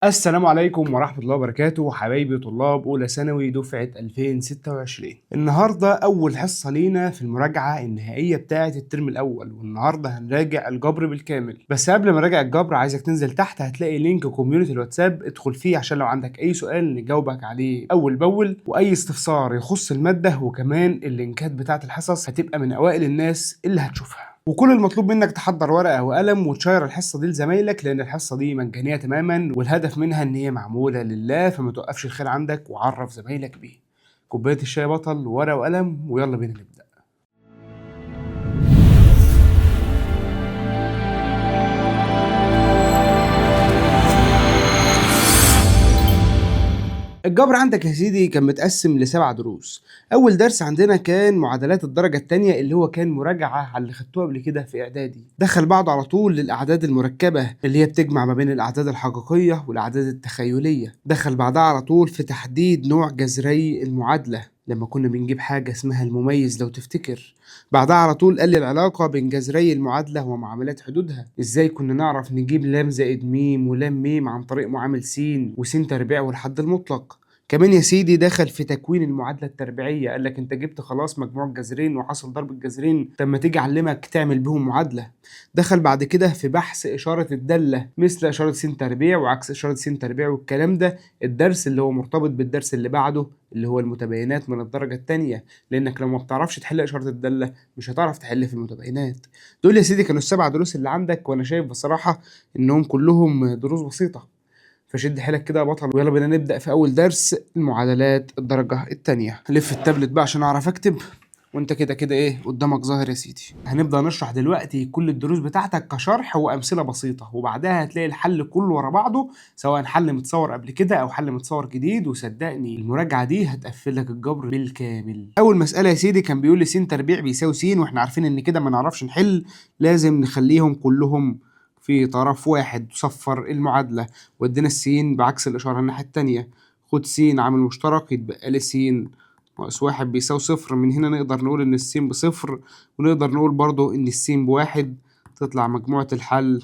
السلام عليكم ورحمة الله وبركاته، حبايبي طلاب أولى ثانوي دفعة 2026. النهاردة أول حصة لينا في المراجعة النهائية بتاعة الترم الأول، والنهاردة هنراجع الجبر بالكامل. بس قبل ما نراجع الجبر عايزك تنزل تحت، هتلاقي link community الواتساب، ادخل فيه عشان لو عندك أي سؤال نجاوبك عليه أول بأول، وأي استفسار يخص المادة، وكمان اللينكات بتاعة الحصص هتبقى من أوائل الناس اللي هتشوفها. وكل المطلوب منك تحضر ورقة وقلم وتشير الحصة دي لزمايلك، لأن الحصة دي مجانية تماما، والهدف منها إن هي معمولة لله، فما توقفش الخير عندك وعرف زمايلك بيه. كوباية الشاي بطل، ورقة وقلم، ويلا بينا نبدأ. الجبر عندك يا سيدي كان متقسم ل7 دروس. أول درس عندنا كان معادلات الدرجة التانية، اللي هو كان مراجعة على اللي خدتوه قبل كده في إعدادي. دخل بعضه على طول للأعداد المركبة اللي هي بتجمع ما بين الأعداد الحقيقية والأعداد التخيلية. دخل بعدها على طول في تحديد نوع جذري المعادلة لما كنا بنجيب حاجة اسمها المميز لو تفتكر. بعدها على طول قال لي العلاقة بين جذري المعادلة ومعاملات حدودها، ازاي كنا نعرف نجيب لام زائد ميم ولام ميم عن طريق معامل س وس تربيع والحد المطلق. كمان يا سيدي دخل في تكوين المعادلة التربيعية، قال لك انت جبت خلاص مجموع الجذرين وحاصل ضرب الجذرين، طب ما تيجي اعلمك تعمل بهم معادلة. دخل بعد كده في بحث إشارة الدالة مثل إشارة س تربيع وعكس إشارة س تربيع والكلام ده، الدرس اللي هو مرتبط بالدرس اللي بعده اللي هو المتباينات من الدرجة التانية، لأنك لو ما بتعرفش تحل إشارة الدالة مش هتعرف تحل في المتباينات. دول يا سيدي كانوا ال7 دروس اللي عندك، وأنا شايف بصراحة إنهم كلهم دروس بسيطة، فشد حيلك كده يا بطل، ويلا بينا نبدأ في أول درس، المعادلات الدرجة التانية. لف التابلت بقى عشان أعرف أكتب، وانت كده كده ايه قدامك ظاهر يا سيدي. هنبدأ نشرح دلوقتي كل الدروس بتاعتك كشرح وأمثلة بسيطة، وبعدها هتلاقي الحل كله ورا بعضه، سواء حل متصور قبل كده أو حل متصور جديد، وصدقني المراجعة دي هتقفل لك الجبر بالكامل. أول مسألة يا سيدي كان بيقول لي س تربيع بيساوي س، واحنا عارفين إن كده ما نعرفش نحل، لازم نخليهم كلهم في طرف واحد. صفر المعادلة وادينا السين بعكس الإشارة الناحية التانية، خد س عامل مشترك يتبقى لي س ناقص 1 بيساوي 0. من هنا نقدر نقول إن السين ب0، ونقدر نقول برضو إن السين ب1، تطلع مجموعة الحل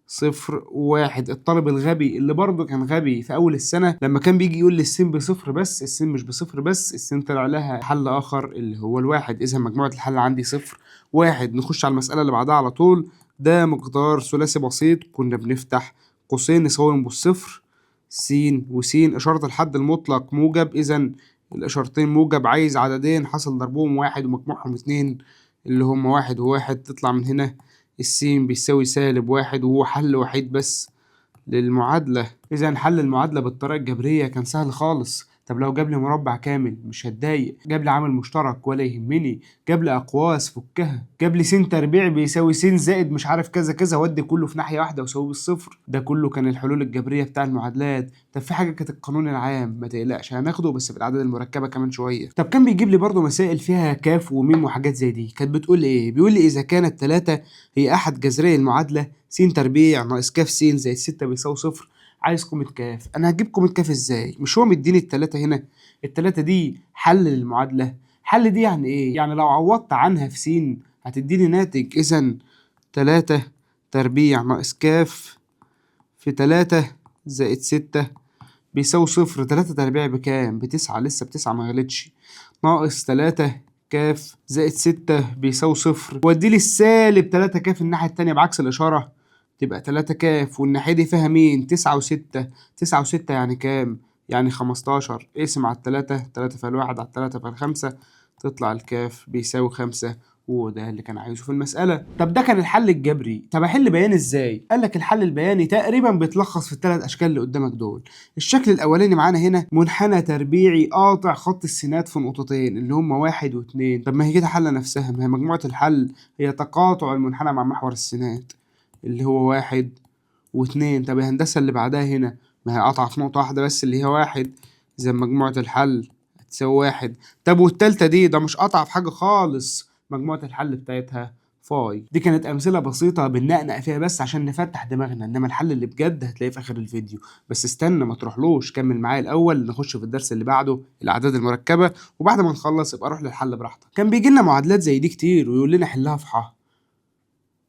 0 و1. الطالب الغبي اللي برضو كان غبي في أول السنة لما كان بيجي يقول لي السين ب0 بس، السين مش ب0 بس، السين طلع لها حل آخر اللي هو ال1. إذا مجموعة الحل عندي 0 1. نخش على المسألة اللي بعدها على طول. ده مقدار ثلاثي بسيط، كنا بنفتح قوسين نساويهم بالصفر، س وس، إشارة الحد المطلق موجب، إذا الإشارتين موجب، عايز عددين حصل ضربهم 1 ومجموعهم 2 اللي هم 1 و1، تطلع من هنا السين بيساوي سالب 1، وهو حل وحيد بس للمعادلة. إذا حل المعادلة بالطريقة الجبرية كان سهل خالص. طب لو جاب لي مربع كامل مش هتضايق، جاب لي عامل مشترك ولا يهمني، جاب لي أقواس فكها، جاب لي س تربيع بيساوي س زائد مش عارف كذا كذا، ودي كله في ناحية واحدة وساويه بالصفر. ده كله كان الحلول الجبرية بتاع المعادلات. طب في حاجة كانت القانون العام، ما تقلقش هناخده بس في الأعداد المركبة كمان شوية. طب كان بيجيب لي برضه مسائل فيها كاف وميم وحاجات زي دي، كانت بتقول إيه؟ بيقول لي إذا كانت 3 هي أحد جذري المعادلة س تربيع ناقص كاف س زائد 6 بيساوي 0، عايز قيمة كاف. أنا هجيب قيمة كاف إزاي؟ مش هو مديني ال3 هنا؟ ال3 دي حل للمعادلة. حل دي يعني إيه؟ يعني لو عوضت عنها في س هتديني ناتج. إذا 3 تربيع ناقص كاف في 3 زائد 6 بيساوي 0. 3 تربيع بكام؟ ب9، لسه ب9 ما غلطش، ناقص 3 كاف زائد 6 بيساوي 0. وادي لي السالب 3 كاف الناحية التانية بعكس الإشارة، تبقى 3 كاف، والناحية دي فيها مين؟ 9 و6، 9 و6 يعني كام؟ يعني 15. اقسم على التلاتة، تلاتة في الواحد على التلاتة في الخمسة، تطلع الكاف بيساوي 5، وده اللي كان عايزه في المسألة. طب ده كان الحل الجبري، طب أحل بياني إزاي؟ قال لك الحل البياني تقريبا بيتلخص في الثلاث أشكال اللي قدامك دول. الشكل الأولاني معانا هنا منحنى تربيعي قاطع خط السينات في نقطتين اللي هما 1 و2. طب ما هي كده حلة نفسها، ما هي مجموعة الحل هي تقاطع المنحنى مع محور السينات اللي هو 1 و2. طب الهندسة اللي بعدها هنا ما هي قاطعة في نقطة واحدة بس اللي هي 1، إذا مجموعة الحل هتساوي 1. طب والتالتة دي ده مش قاطعة في حاجة خالص، مجموعة الحل بتاعتها فاي. دي كانت أمثلة بسيطة بننقنق فيها بس عشان نفتح دماغنا، إنما الحل اللي بجد هتلاقيه في آخر الفيديو. بس استنى ما تروحلوش، كمل معايا الأول نخش في الدرس اللي بعده الأعداد المركبة، وبعد ما نخلص ابقى روح للحل براحتك. كان بيجي لنا معادلات زي دي كتير ويقول لنا حلها في ح.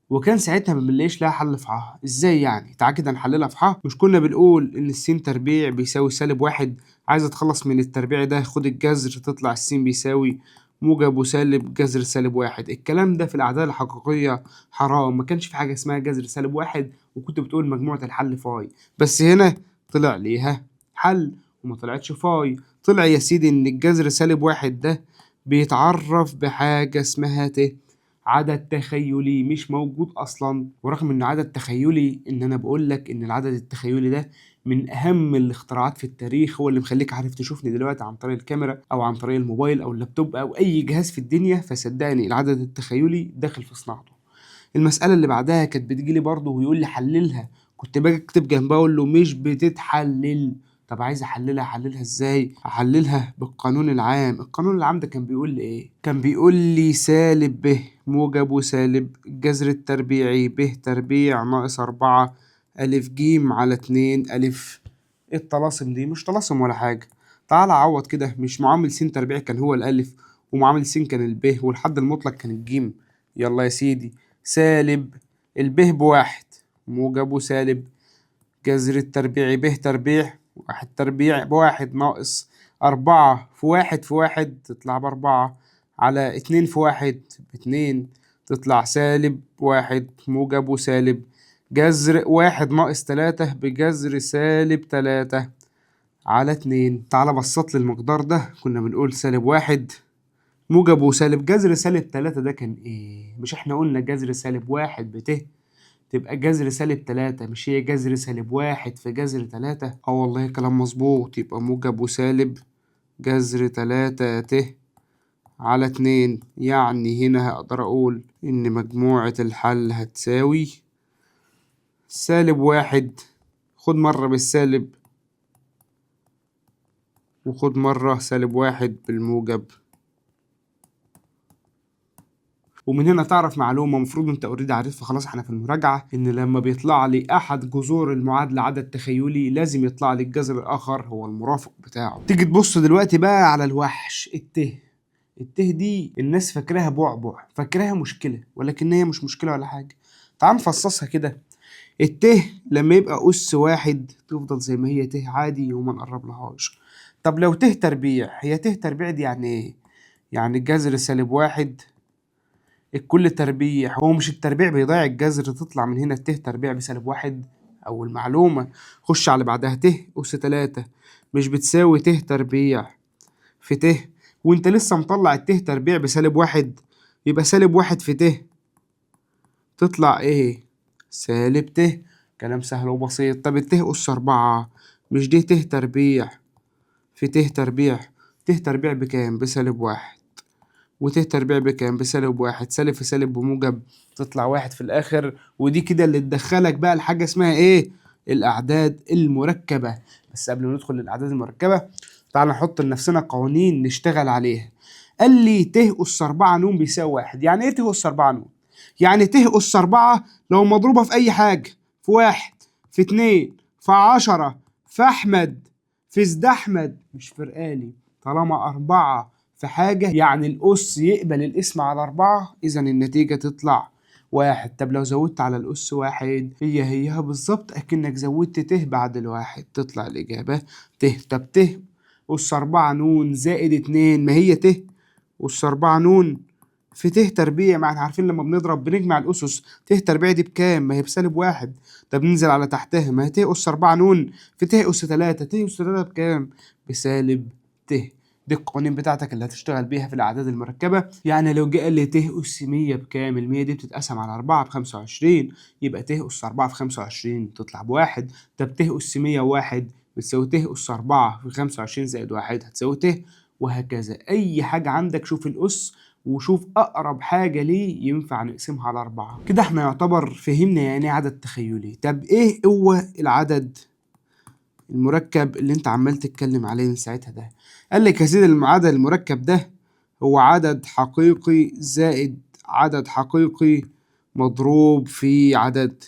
وكان ساعتها ما بنلاقيش لها حل في ح. ازاي يعني؟ تعال كده نحللها في ح. مش كنا بنقول ان السين تربيع بيساوي سالب واحد؟ عايز اتخلص من التربيع ده، خد الجذر تطلع السين بيساوي موجب وسالب جذر سالب واحد. الكلام ده في الأعداد الحقيقية حرام، ما كانش في حاجة اسمها جذر سالب واحد، وكنت بتقول مجموعة الحل فاي، بس هنا طلع ليها حل وما طلعتش فاي. طلع يا سيدي إن الجذر سالب واحد ده بيتعرف بحاجة اسمها ت، عدد تخيلي مش موجود أصلا. ورغم إنه عدد تخيلي، إن أنا بقول لك إن العدد التخيلي ده من أهم الاختراعات في التاريخ، هو اللي مخليك عارف تشوفني دلوقتي عن طريق الكاميرا أو عن طريق الموبايل أو اللابتوب أو أي جهاز في الدنيا. فصدقني العدد التخيلي داخل في صناعته. المسألة اللي بعدها كانت بتجيلي برضه ويقول لي حللها، كنت باجي أكتب جنبها أقول له مش بتتحلل. طب عايز احللها، احللها ازاي؟ احللها بالقانون العام. القانون العام ده كان بيقول لي ايه؟ كان بيقول لي سالب ب موجب وسالب الجذر التربيعي ب تربيع ناقص 4 ألف جيم على 2 ألف. ايه الطلاسم دي؟ مش طلاسم ولا حاجة. تعال عوض كده، مش معامل س تربيع كان هو الألف، ومعامل س كان الب، والحد المطلق كان الجيم. يلا يا سيدي، سالب الب بواحد موجب وسالب جذر التربيعي ب تربيع واحد تربيع بواحد ناقص 4 في 1 في 1 تطلع ب4 على 2 في 1 ب2 تطلع سالب 1 موجب وسالب جذر 1 ناقص 3 بجذر سالب 3 على 2. تعالى بسط لي المقدار ده، كنا بنقول سالب 1 موجب وسالب جذر سالب 3 ده كان ايه؟ مش احنا قلنا جذر سالب 1 بت تبقى جذر سالب 3، مش هي جذر سالب 1 في جذر 3؟ والله كلام مظبوط، يبقى موجب وسالب جذر 3 ت على 2. يعني هنا هقدر اقول ان مجموعة الحل هتساوي سالب 1، خد مرة بالسالب وخد مرة سالب 1 بالموجب. ومن هنا تعرف معلومة المفروض انت already عارفها، خلاص احنا في المراجعة، ان لما بيطلع لي احد جذور المعادلة عدد تخيلي لازم يطلع لي الجذر الاخر هو المرافق بتاعه. تيجي تبص دلوقتي بقى على الوحش الته. الته دي الناس فاكراها بعبع، فاكراها مشكلة، ولكن هي مش مشكلة ولا حاجة. تعال نفصصها كده. الته لما يبقى أس 1 تفضل زي ما هي ته عادي وما نقرب لهاش. طب لو ته تربيع، هي ته تربيع دي يعني ايه؟ يعني الجذر سالب 1 الكل تربيع، هو مش التربيع بيضيع الجذر، تطلع من هنا ته تربيع بسالب 1. أول معلومة. خش على بعدها، ته أس 3 مش بتساوي ته تربيع في ته، وانت لسه مطلع الته تربيع بسالب 1، يبقى سالب 1 في ته تطلع ايه؟ سالب ته. كلام سهل وبسيط. طب الته أس 4 مش دي ته تربيع في ته تربيع، ته تربيع بكام؟ بسالب 1، وته تربيع بكام؟ بسالب 1، سالب في سالب بموجب تطلع 1 في الآخر. ودي كده اللي تدخلك بقى لحاجة اسمها ايه؟ الأعداد المركبة. بس قبل ما ندخل للأعداد المركبة تعال نحط لنفسنا قوانين نشتغل عليها. قال لي ت أس 4 ن بيساوي 1. يعني ايه ت أس 4 ن؟ يعني ت أس 4 لو مضروبة في أي حاجة، في 1 في 2 في 10 في أحمد في زد أحمد، مش فرقالي، طالما 4 في حاجة يعني الأس يقبل الاسم على 4، إذا النتيجة تطلع 1. طب لو زودت على الأس 1 هي هيها بالظبط، أكنك زودت ت بعد الواحد، تطلع الإجابة ت. طب ت أس 4 ن زائد 2، ما هي ت أس 4 ن في ت تربيع، ما احنا عارفين لما بنضرب بنجمع الأسس، ت تربيع دي بكام؟ ما هي بسالب 1. طب ننزل على تحتها، ما هي ت أس 4 ن في ت أس 3، ت أس 3 بكام؟ بسالب ت. دي القوانين بتاعتك اللي هتشتغل بيها في الأعداد المركبة. يعني لو جه قال لي ت أس 100 بكام؟ ال 100 دي بتتقسم على 4 ب25، يبقى ت أس 4 في 25 تطلع ب1. طب ت أس 101 بتساوي ت أس 4 في 25 زائد 1 هتساوي ت، وهكذا. أي حاجة عندك شوف الأس وشوف أقرب حاجة ليه ينفع نقسمها على 4. كده احنا يعتبر فهمنا يعني ايه عدد تخيلي. طب ايه هو العدد المركب اللي انت عمال تتكلم عليه من ساعتها ده؟ قال لك يا سيدي العدد المركب ده هو عدد حقيقي زائد عدد حقيقي مضروب في عدد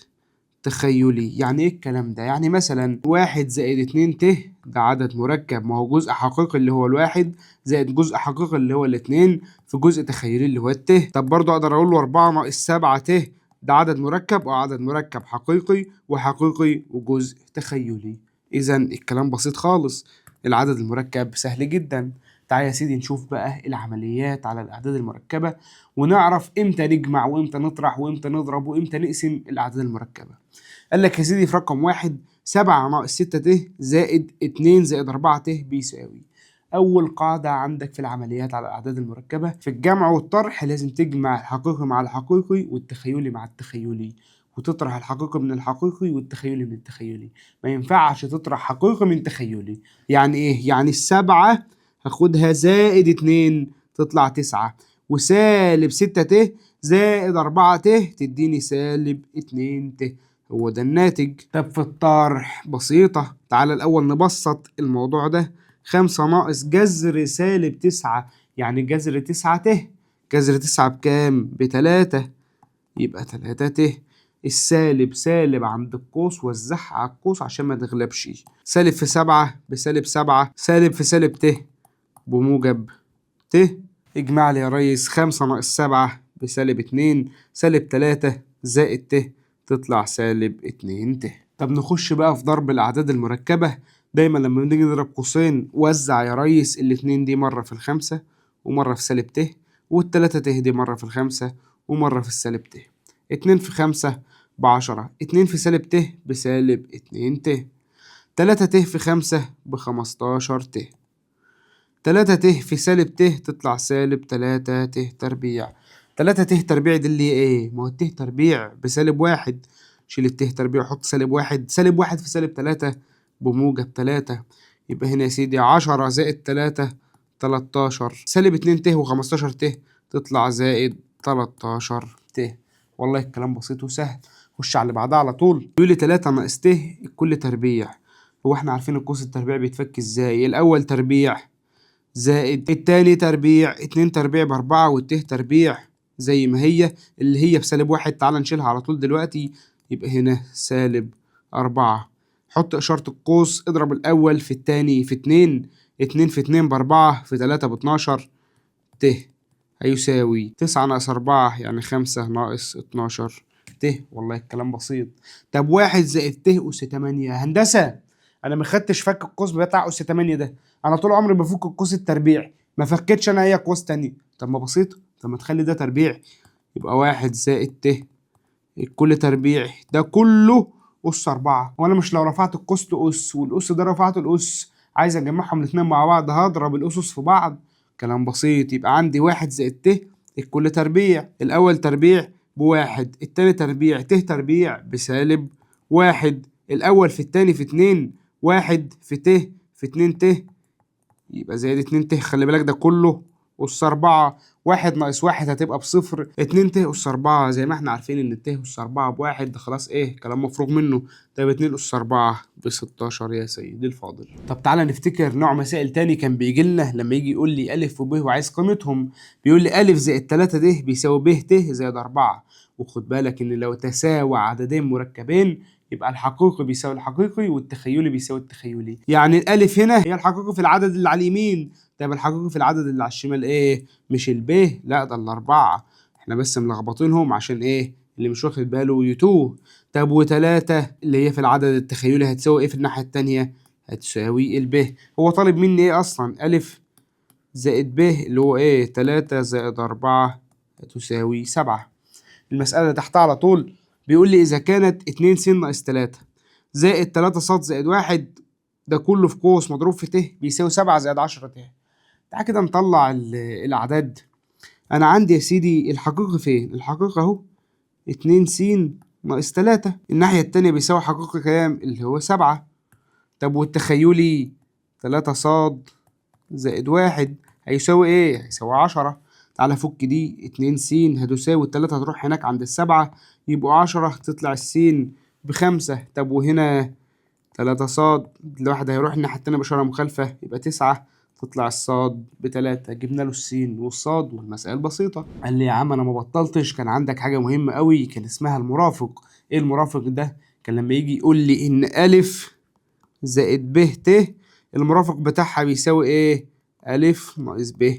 تخيلي. يعني ايه الكلام ده؟ يعني مثلا 1 زائد 2 ت ده عدد مركب، ما هو جزء حقيقي اللي هو الواحد زائد جزء حقيقي اللي هو الاتنين في جزء تخيلي اللي هو الت. طب برضه اقدر اقول له 4 ناقص 7 ت ده عدد مركب أو عدد مركب حقيقي وحقيقي وجزء تخيلي. إذا الكلام بسيط خالص، العدد المركب سهل جدا. تعال يا سيدي نشوف بقى العمليات على الأعداد المركبة، ونعرف إمتى نجمع وإمتى نطرح وإمتى نضرب وإمتى نقسم الأعداد المركبة. قال لك يا سيدي في رقم 1 7 ناقص 6 ت زائد 2 زائد 4 ت بيساوي. أول قاعدة عندك في العمليات على الأعداد المركبة في الجمع والطرح لازم تجمع الحقيقي مع الحقيقي والتخيلي مع التخيلي، وتطرح الحقيقي من الحقيقي والتخيلي من التخيلي. ما ينفعش تطرح حقيقي من تخيلي. يعني إيه؟ يعني 7 هاخدها زائد 2 تطلع 9، وسالب 6 ت زائد 4 ت تديني سالب 2 ت، هو ده الناتج. طب في الطرح بسيطة، تعالى الأول نبسط الموضوع ده. 5 ناقص جذر سالب 9، يعني جذر 9 ت، جذر 9 بكام؟ ب3، يبقى 3 ت. السالب سالب عند القوس وزعها على القوس عشان ما تغلبش. سالب في 7 بسالب 7، سالب في سالب ت بموجب ت. اجمع لي يا ريس 5 ناقص 7 بسالب 2، سالب 3 زائد ت تطلع سالب 2 ت. طب نخش بقى في ضرب الأعداد المركبة. دايما لما بنيجي نضرب قوسين وزع يا ريس الاتنين دي مرة في 5 ومرة في سالب ت، والتلاتة ت دي مرة في 5 ومرة في السالب ت. 2 في 5 ب10، 2 في سالب ت بسالب 2 ت، 3 ت في 5 ب15 ت، 3 ت في سالب ت تطلع سالب 3 ت تربيع. 3 ت تربيع دي اللي هي ايه؟ ما هو الت تربيع بسالب 1، شيل الت تربيع وحط سالب 1، سالب 1 في سالب 3 بموجب 3، يبقى هنا يا سيدي 10 زائد 3 13، سالب 2 ت و15 ت تطلع زائد 13 ت. والله الكلام بسيط وسهل. خش على اللي بعدها على طول. بيقول لي 3 ناقص ت الكل تربيع. هو احنا عارفين القوس التربيع بيتفك ازاي؟ الاول تربيع زائد التاني تربيع، 2 تربيع ب4 والت تربيع زي ما هي اللي هي بسالب 1، تعالى نشيلها على طول دلوقتي، يبقى هنا سالب 4. حط إشارة القوس، اضرب الأول في التاني في 2، 2 في 2 ب4 في 3 ب12 ت هيساوي 9 ناقص 4 يعني 5 ناقص 12 ت. والله الكلام بسيط. طب 1 زائد ت أس 8، هندسة أنا ما خدتش فك القوس بتاع أس 8 ده، أنا طول عمري بفك القوس التربيع، ما فكتش أنا أي قوس تاني. طب ما بسيط، طب ما تخلي ده تربيع، يبقى 1 زائد ت الكل تربيع ده كله أس 4. وأنا مش لو رفعت القوس لأس والأس ده رفعته لأس، عايز أجمعهم الاتنين مع بعض، هضرب الأسس في بعض. كلام بسيط. يبقى عندي 1 زائد ت الكل تربيع، الأول تربيع ب1، التاني تربيع ت تربيع بسالب 1، الأول في التاني في 2، 1 في ت في 2 ت يبقى زائد 2 ت، خلي بالك ده كله أس 4، 1 ناقص 1 هتبقى بصفر، 2 ت أس 4 زي ما احنا عارفين إن ت أس 4 ب1، ده خلاص إيه كلام مفروغ منه. طيب 2 أس 4 ب16 يا سيدي الفاضل. طب تعالى نفتكر نوع مسائل تاني كان بيجي لنا لما يجي يقول لي ألف وب وعايز قيمتهم. بيقول لي ألف زائد 3 د بيساوي ب ت زائد 4، وخد بالك إن لو تساوى عددين مركبين يبقى الحقيقي بيساوي الحقيقي والتخيلي بيساوي التخيلي. يعني الألف هنا هي الحقيقي في العدد اللي على اليمين، طب الحقيقي في العدد اللي على الشمال ايه؟ مش الب، لا ده الأربعة، احنا بس ملخبطينهم عشان ايه؟ اللي مش واخد باله يتوه. طب وتلاتة اللي هي في العدد التخيلي هتساوي ايه في الناحية التانية؟ هتساوي الب. هو طالب مني ايه أصلا؟ ألف زائد ب اللي هو ايه؟ 3 زائد 4 هتساوي 7. المسألة اللي تحتها على طول بيقول لي إذا كانت 2 س ناقص 3 زائد 3 ص زائد 1 ده كله في قوس مضروب في ت بيساوي 7 زائد 10 ت. تعالى كده نطلع الأعداد. أنا عندي يا سيدي الحقيقي فين؟ الحقيقي أهو 2 س ناقص 3، الناحية التانية بيساوي حقيقي كام؟ اللي هو 7. طب والتخيلي 3 ص زائد 1 هيساوي إيه؟ هيساوي 10. تعالى فك دي، 2 س هتساوي التلاتة هتروح هناك عند ال7 يبقوا 10، تطلع السين ب5. طب وهنا 3 ص الواحد هيروح الناحية التانية بإشارة مخالفة يبقى 9، تطلع الصاد ب3. جبنا له السين والصاد والمسائل بسيطة. قال لي يا عم أنا ما بطلتش، كان عندك حاجة مهمة قوي كان اسمها المرافق. إيه المرافق ده؟ كان لما يجي يقول لي إن ألف زائد ب ت المرافق بتاعها بيساوي إيه؟ ألف ناقص ب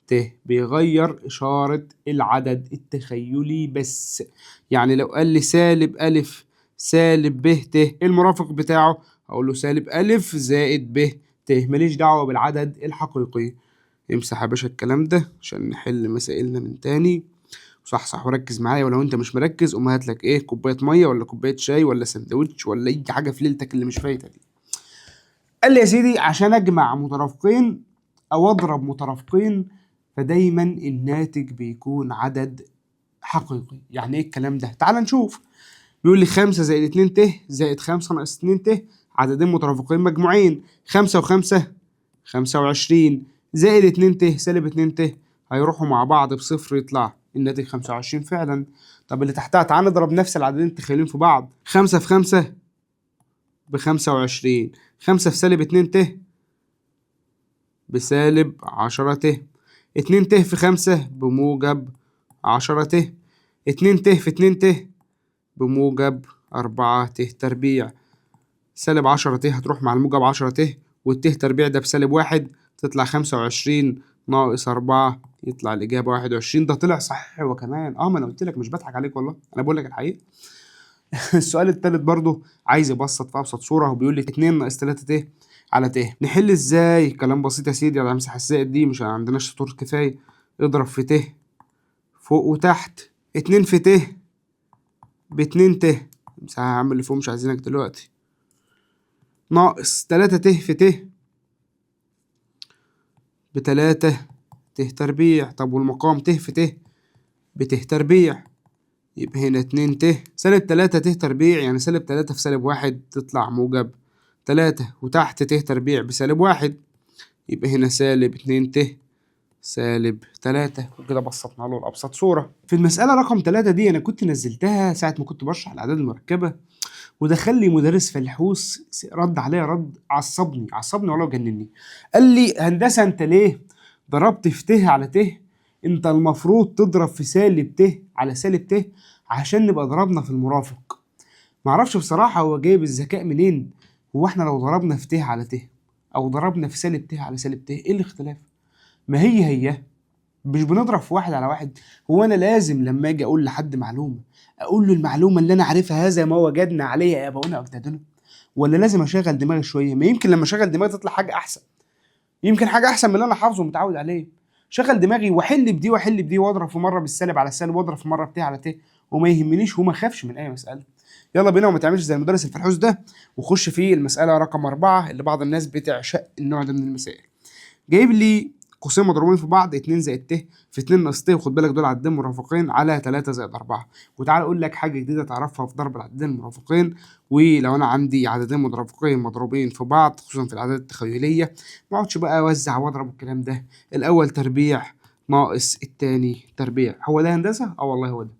ت، بيغير إشارة العدد التخيلي بس. يعني لو قال لي سالب ألف سالب ب ت، المرافق بتاعه أقول له سالب ألف زائد ب ت، ماليش دعوة بالعدد الحقيقي. امسح يا باشا الكلام ده عشان نحل مسائلنا من تاني. صح صح، وركز معايا، ولو انت مش مركز قوم هات لك ايه، كوباية مية ولا كوباية شاي ولا سندوتش ولا اي حاجة في ليلتك اللي مش فايته دي. قال لي يا سيدي عشان اجمع مترافقين او اضرب مترافقين فدايما الناتج بيكون عدد حقيقي. يعني ايه الكلام ده؟ تعال نشوف. بيقول لي 5 زائد 2 ت زائد 5 ناقص 2 ت، عددين مترافقين مجموعين، 5 و5 25 زائد 2 ت سالب 2 ت، هيروحوا مع بعض بصفر، يطلع الناتج 25 فعلا. طب اللي تحتها تعال نضرب نفس العددين التخيلين في بعض، 5 في 5 ب25، 5 في سالب 2 ت بسالب 10 ت، 2 ت في 5 بموجب 10 ت، 2 ت في 2 ت بموجب 4 ت تربيع، سالب 10 ت هتروح مع الموجب 10 ت، والت تربيع ده بسالب 1، تطلع 25 ناقص 4 يطلع الإجابة 21. ده طلع صحيح هو كمان. ما أنا قلت لك مش بضحك عليك والله، أنا بقول لك الحقيقة. السؤال التالت برضه عايز يبسط في أبسط صورة، وبيقول لي 2 ناقص 3 ت على ت. نحل إزاي؟ كلام بسيط يا سيدي، أنا همسح الزائد دي مش عندناش سطور كفاية. اضرب في ت فوق وتحت، 2 في ت ب2 ت، امسحها يا عم اللي فوق مش عايزينك دلوقتي، ناقص 3 ت في ت ب3 ت تربيع. طب والمقام ت في ت بت تربيع، يبقى هنا 2 ت سالب 3 ت تربيع، يعني سالب 3 في سالب 1 تطلع موجب 3، وتحت ت تربيع بسالب 1، يبقى هنا سالب 2 ت سالب 3. وكده بسطنا له لأبسط صورة. في المسألة رقم 3 دي أنا كنت نزلتها ساعة ما كنت بشرح الأعداد المركبة، ودخل لي مدرس فلحوس رد عليا رد عصبني عصبني والله وجنني. قال لي هندسة أنت ليه ضربت في ت على ت؟ أنت المفروض تضرب في سالب ت على سالب ت عشان نبقى ضربنا في المرافق. معرفش بصراحة هو جايب الذكاء منين. هو احنا لو ضربنا في ت على ت أو ضربنا في سالب ت على سالب ت إيه الاختلاف؟ ما هي هي، مش بنضرب في 1 على 1. هو أنا لازم لما أجي أقول لحد معلومة أقول له المعلومة اللي أنا عارفها هذا ما وجدنا عليه آباؤنا وأجدادنا، ولا لازم أشغل دماغي شوية؟ ما يمكن لما أشغل دماغي تطلع حاجة أحسن، يمكن حاجة أحسن من اللي أنا حافظه ومتعود عليه. شغل دماغي وأحل بدي وأحل بدي، وأضرب في مرة بالسالب على السالب، وأضرب في مرة بت على ت، وما يهمنيش وما أخافش من أي مسألة. يلا بينا، وما تعملش زي المدرس الفلحوس ده، وخش في المسألة رقم 4 اللي بعض الناس بتعشق النوع ده من المسائل. جايب لي قوسين مضروبين في بعض، 2 زائد ت في 2 ناقص ت، وخد بالك دول عددين مرافقين على 3 زائد 4. وتعال اقول لك حاجة جديدة تعرفها في ضرب العددين المرافقين. ولو انا عندي عددين مترافقين مضروبين في بعض، خصوصا في الاعداد التخيلية، ما اقعدش بقى اوزع واضرب الكلام ده. الاول تربيع ناقص التاني تربيع. هو ده هندسة؟ والله هو ده،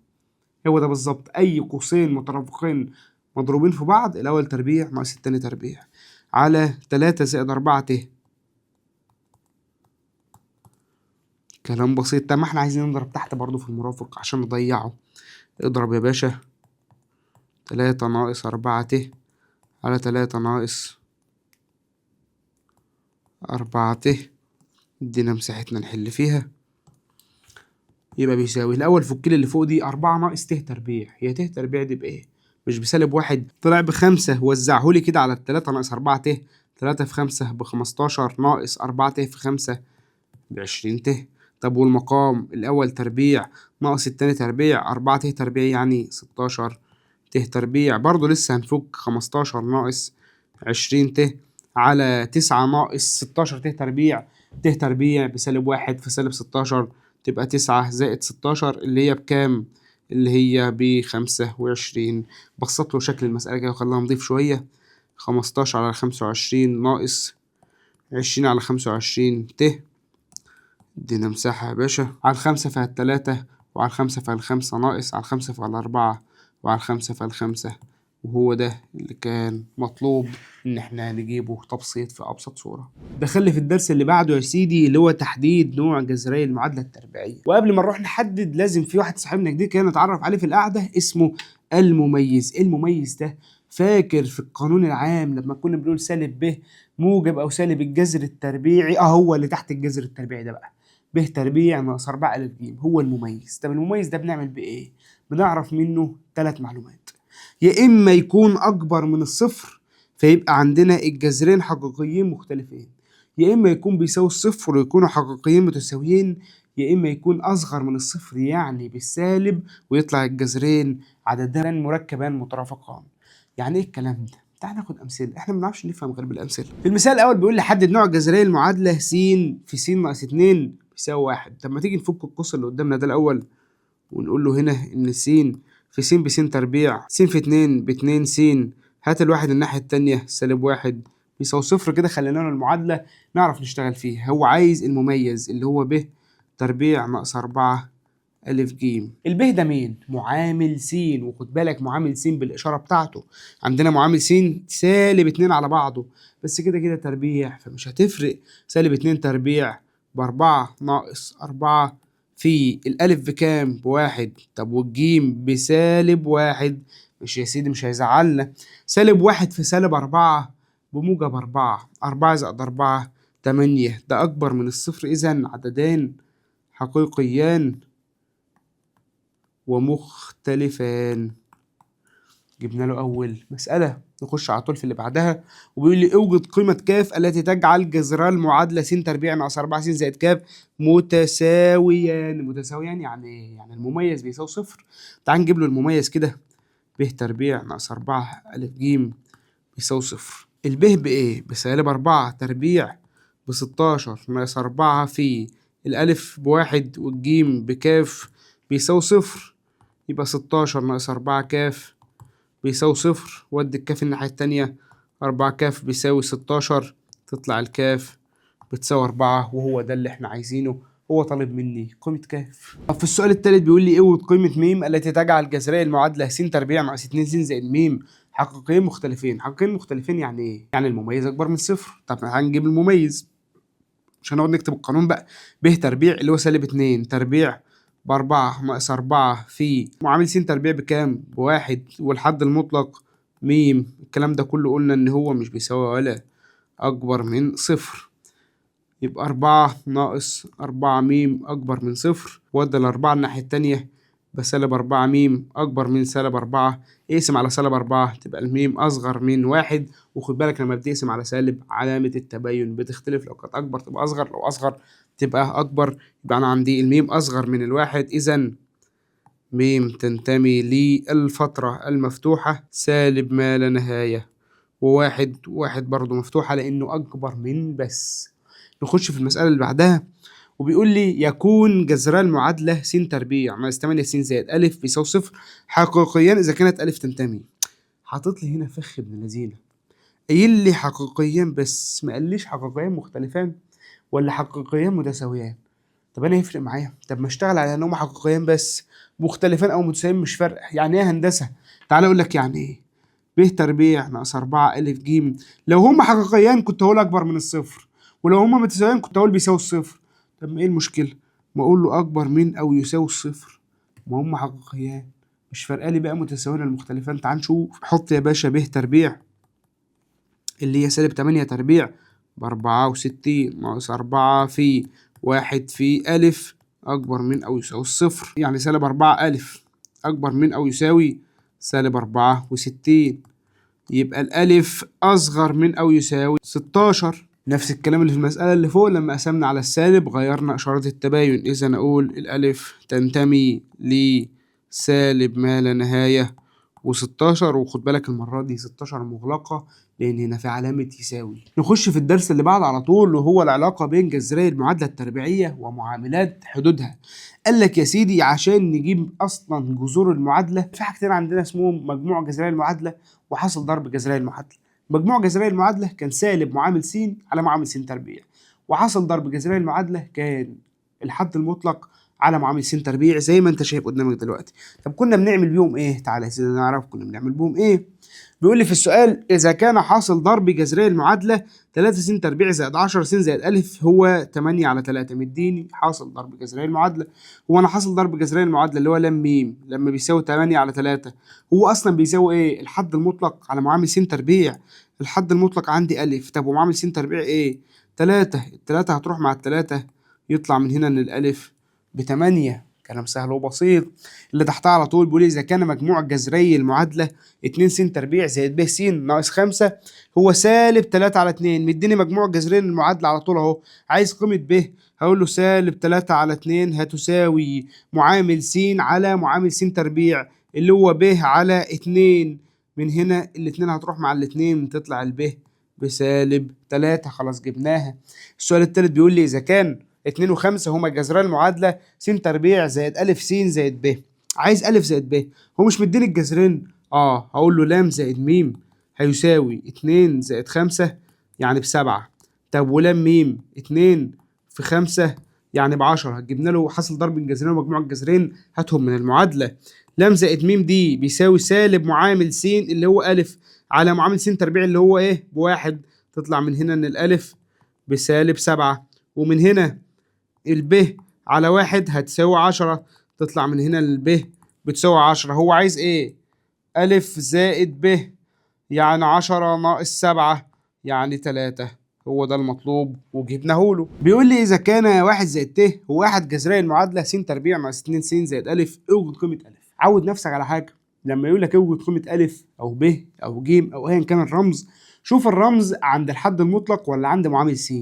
هو ده بالظبط. اي قوسين مترافقين مضروبين في بعض، الاول تربيع ناقص التاني تربيع على 3 زائد 4 ت. كلام بسيط. طب ما احنا عايزين نضرب تحت برضو في المرافق عشان نضيعه. اضرب يا باشا 3 ناقص 4 ت على 3 ناقص 4 ت، ادينا مساحتنا نحل فيها. يبقى بيساوي الأول فك لي اللي فوق دي 4 ناقص ت تربيع. هي ت تربيع دي بإيه؟ مش بسالب 1، طلع ب5. وزعهولي كده على التلاتة ناقص 4 ت، 3 في 5 ب15 ناقص 4 ت في 5 ب20 ت. طب والمقام الأول تربيع ناقص التاني تربيع، 4 ت تربيع يعني 16 ت تربيع. برضه لسه هنفك 15 ناقص 20 ت على 9 ناقص 16 ت تربيع، ت تربيع بسالب 1 في سالب 16 تبقى 9 زائد 16 اللي هي بكام؟ اللي هي ب25. بسط له شكل المسألة كده وخلينا نضيف شوية. 15 على 25 ناقص 20 على 25 ت، ادينا مساحة يا باشا. على الخمسة فيها التلاتة، وعلى الخمسة فيها الخمسة ناقص على الخمسة فيها الأربعة، وعلى الخمسة فيها الخمسة. وهو ده اللي كان مطلوب إن إحنا نجيبه تبسيط في أبسط صورة. دخل في الدرس اللي بعده يا سيدي اللي هو تحديد نوع جذري المعادلة التربيعية. وقبل ما نروح نحدد لازم في واحد صاحبنا جديد كده نتعرف عليه في القعدة اسمه المميز. إيه المميز ده؟ فاكر في القانون العام لما كنا بنقول سالب ب موجب أو سالب الجذر التربيعي؟ هو اللي تحت الجذر التربيعي ده بقى، ب تربيع ناقص 4 ألف ج هو المميز. طب المميز ده بنعمل بيه إيه؟ بنعرف منه 3 معلومات، يا إما يكون أكبر من الصفر فيبقى عندنا الجذرين حقيقيين مختلفين، يا إما يكون بيساوي الصفر ويكونوا حقيقيين متساويين، يا إما يكون أصغر من الصفر يعني بالسالب ويطلع الجذرين عددان مركبان مترافقان. يعني إيه الكلام ده؟ تعال ناخد أمثلة، إحنا ما بنعرفش نفهم غير بالأمثلة. في المثال الأول بيقول لي حدد نوع الجذرية المعادلة س في س ناقص 2 بيساوي 1. طب ما تيجي نفك القوس اللي قدامنا ده الأول ونقول له هنا إن س في س بس تربيع، س في 2 ب2 س، هات الواحد الناحية التانية سالب 1 بيساوي صفر. كده خلينا له المعادلة نعرف نشتغل فيها. هو عايز المميز اللي هو ب تربيع ناقص 4 ألف ج. الب ده مين؟ معامل س، وخد بالك معامل س بالإشارة بتاعته. عندنا معامل س سالب 2 على بعضه، بس كده كده تربيع فمش هتفرق. سالب 2 تربيع ب4 ناقص 4 في الألف بكام؟ ب1. طب والجيم بسالب 1، مش يا سيدي مش هيزعلنا. سالب 1 في سالب 4 بموجب 4، 4 زائد 4 8، ده أكبر من الصفر، إذن عددان حقيقيان ومختلفان. جبنا له أول مسألة. نخش على طول في اللي بعدها، وبيقول لي اوجد قيمة كاف التي تجعل جذرا المعادلة س تربيع ناقص 4 س زائد كاف متساويان. متساويان يعني ايه؟ يعني المميز بيساوي صفر. تعال نجيب له المميز كده، ب تربيع ناقص 4 ألف ج بيساوي صفر. الب بإيه؟ بسالب 4 تربيع ب16 ناقص 4 في الألف ب1 والجيم بكاف بيساوي صفر، يبقى 16 ناقص 4 كاف بيساوي صفر. ودي الكاف الناحية التانية، 4 كاف بيساوي 16، تطلع الكاف بتساوي 4، وهو ده اللي احنا عايزينه. هو طالب مني قيمة كاف. طب في السؤال التالت بيقول لي اوجد قيمة ميم التي تجعل جذري المعادلة س تربيع ناقص 2 س زائد ميم حقيقيين مختلفين. حقيقيين مختلفين يعني ايه؟ يعني المميز أكبر من صفر. طب هنجيب المميز، مش هنقعد نكتب القانون بقى. ب تربيع اللي هو سالب 2 تربيع ب4 ناقص 4 في معامل س تربيع بكام؟ ب1، والحد المطلق ميم. الكلام ده كله قلنا إن هو مش بيساوي ولا أكبر من صفر، يبقى 4 ناقص 4 ميم أكبر من صفر. ودي ال4 الناحية التانية بسالب 4 ميم أكبر من سالب 4، اقسم على سالب 4 تبقى الميم أصغر من 1. وخد بالك لما بتقسم على سالب علامة التباين بتختلف، لو كانت أكبر تبقى أصغر، لو أصغر تبقى أكبر. يبقى أنا عندي الميم أصغر من 1، إذن ميم تنتمي للفترة المفتوحة سالب ما لا نهاية، وواحد واحد برضو مفتوحة لأنه أكبر من بس. نخش في المسألة اللي بعدها، وبيقول لي يكون جذرا المعادلة س تربيع ناقص 8 س زائد ألف بيساوي صفر حقيقيا إذا كانت ألف تنتمي. حاطط لي هنا فخ ابن لذينة، قايل لي حقيقيا بس، ما قاليش حقيقيا مختلفان ولا حقيقيا متساويان. طب أنا يفرق معايا؟ طب ما اشتغل على إن هما حقيقيا بس، مختلفان أو متساويين مش فارقة. يعني إيه هندسة؟ تعالى أقول لك يعني إيه. ب تربيع ناقص 4 ألف ج، لو هما حقيقيان كنت هقول أكبر من الصفر، ولو هما متساويان كنت هقول بيساوي الصفر. طب ما إيه المشكلة؟ ما أقول له أكبر من أو يساوي الصفر، ما هما حقيقيان، مش فارقة لي بقى متساويين ولا مختلفان. تعال نشوف. حط يا باشا ب تربيع اللي هي سالب 8 تربيع ب64 ناقص 4 في 1 في ألف أكبر من أو يساوي الصفر، يعني سالب 4 ألف أكبر من أو يساوي سالب 64، يبقى الألف أصغر من أو يساوي 16. نفس الكلام اللي في المسألة اللي فوق، لما قسمنا على السالب غيرنا إشارة التباين، إذا أقول الألف تنتمي لسالب ما لا نهاية و16، وخد بالك المرة دي 16 مغلقة لأن هنا في علامة يساوي. نخش في الدرس اللي بعد على طول، وهو العلاقة بين جذري المعادلة التربيعية ومعاملات حدودها. قال لك يا سيدي عشان نجيب أصلا جذور المعادلة في حاجتين عندنا اسمهم مجموع جذري المعادلة وحاصل ضرب جذري المعادلة. مجموع جذري المعادلة كان سالب معامل س على معامل س تربيع، وحاصل ضرب جذري المعادلة كان الحد المطلق على معامل س تربيع زي ما انت شايف قدامك دلوقتي. طب كنا بنعمل بيهم ايه؟ تعالى يا سيدي نعرف كنا بنعمل بيهم ايه. بيقول لي في السؤال اذا كان حاصل ضرب جذري المعادلة 3 س تربيع زائد 10 س زائد الف هو 8 على 3، مديني حاصل ضرب جذري المعادلة. هو انا حاصل ضرب جذري المعادلة اللي هو لام ميم لما بيساوي 8 على 3 هو اصلا بيساوي ايه؟ الحد المطلق على معامل س تربيع. الحد المطلق عندي الف، طب ومعامل س تربيع ايه؟ 3، التلاتة هتروح مع التلاتة يطلع من هنا ان الالف ب8. كلام سهل وبسيط. اللي تحتها على طول بيقول اذا كان مجموع جذري المعادلة 2 س تربيع زائد ب س ناقص 5 هو سالب 3 على 2، مديني مجموع جذرين المعادلة على طول اهو، عايز قيمة ب، هقول له سالب 3 على 2 هتساوي معامل س على معامل س تربيع اللي هو ب على 2، من هنا الاتنين هتروح مع الاتنين تطلع الب بسالب 3، خلاص جبناها. السؤال التالت بيقول لي اذا كان 2 و5 هما جذري المعادلة س تربيع زائد أ س زائد ب، عايز أ زائد ب، هو مش مديني الجذرين؟ هقول له لام زائد ميم هيساوي 2 زائد 5 يعني ب7، طب ولام ميم 2 في 5 يعني ب10، جبنا له حاصل ضرب الجذرين ومجموع الجذرين هاتهم من المعادلة. لام زائد ميم دي بيساوي سالب معامل س اللي هو أ على معامل س تربيع اللي هو إيه؟ ب1، تطلع من هنا إن الألف بسالب 7، ومن هنا الب على 1 هتساوي 10، تطلع من هنا الب بتساوي 10. هو عايز ايه؟ ألف زائد ب يعني 10 ناقص 7 يعني 3، هو ده المطلوب وجبناه له. بيقول لي إذا كان 1 زائد ت هو أحد جذري المعادلة س تربيع ناقص 2 س زائد ألف، اوجد قيمة ألف. عود نفسك على حاجة، لما يقول لك اوجد قيمة ألف أو ب أو ج أو أيا كان الرمز، شوف الرمز عند الحد المطلق ولا عند معامل س.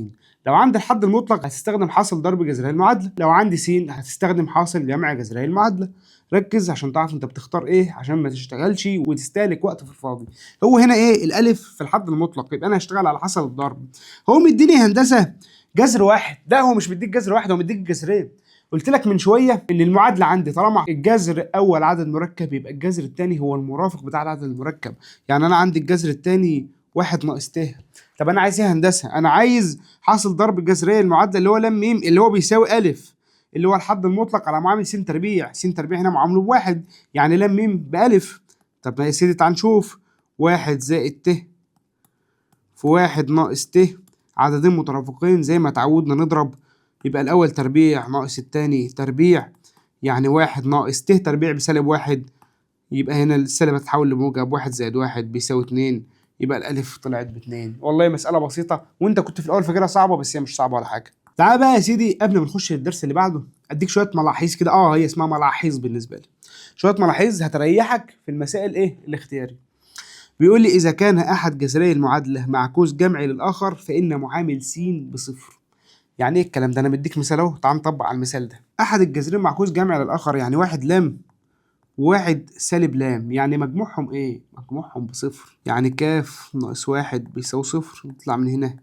لو عند الحد المطلق هتستخدم حاصل ضرب جذري المعادلة، لو عند س هتستخدم حاصل جمع جذري المعادلة. ركز عشان تعرف انت بتختار ايه، عشان ما تشتغلش وتستهلك وقت في الفاضي. هو هنا ايه؟ الالف في الحد المطلق، يبقى انا هشتغل على حاصل الضرب. هو مديني هندسة جذر واحد، لا هو مش مديك جذر واحد، هو مديك جذرين. قلت لك من شوية ان المعادلة عندي طالما الجذر اول عدد مركب يبقى الجذر الثاني هو المرافق بتاع العدد المركب. يعني انا عندي الجذر الثاني 1 ناقص ت. طب انا عايز ايه هندسة؟ انا عايز حاصل ضرب جذرية المعادلة اللي هو لام ميم اللي هو بيساوي الف اللي هو الحد المطلق على معامل س تربيع، س تربيع هنا معاملة بواحد، يعني لام ميم بألف. طب يا سيدي تعال نشوف، 1 زائد ت في 1 ناقص ت، عددين مترافقين زي ما تعودنا نضرب، يبقى الأول تربيع ناقص التاني تربيع، يعني 1 ناقص ت تربيع بسالب 1، يبقى هنا السالب هتتحول لموجب، 1 زائد 1 بيساوي 2، يبقى الألف طلعت ب2. والله مسألة بسيطة، وأنت كنت في الأول فاكرها صعبة بس هي مش صعبة ولا حاجة. تعال بقى يا سيدي قبل ما نخش للدرس اللي بعده اديك شوية ملاحظ كده، هي اسمها ملاحظ بالنسبة لي، شوية ملاحظ هتريحك في المسائل ايه الاختياري. بيقول لي اذا كان احد جذري المعادلة معكوس جمعي للاخر فان معامل س بصفر. يعني ايه الكلام ده؟ انا مديك مثال اهو، تعال نطبق على المثال ده. احد الجذرين معكوس جمعي للاخر، يعني 1 لام 1 سالب لام، يعني مجموعهم ايه؟ مجموعهم بصفر، يعني كاف ناقص 1 بيساوي صفر، نطلع من هنا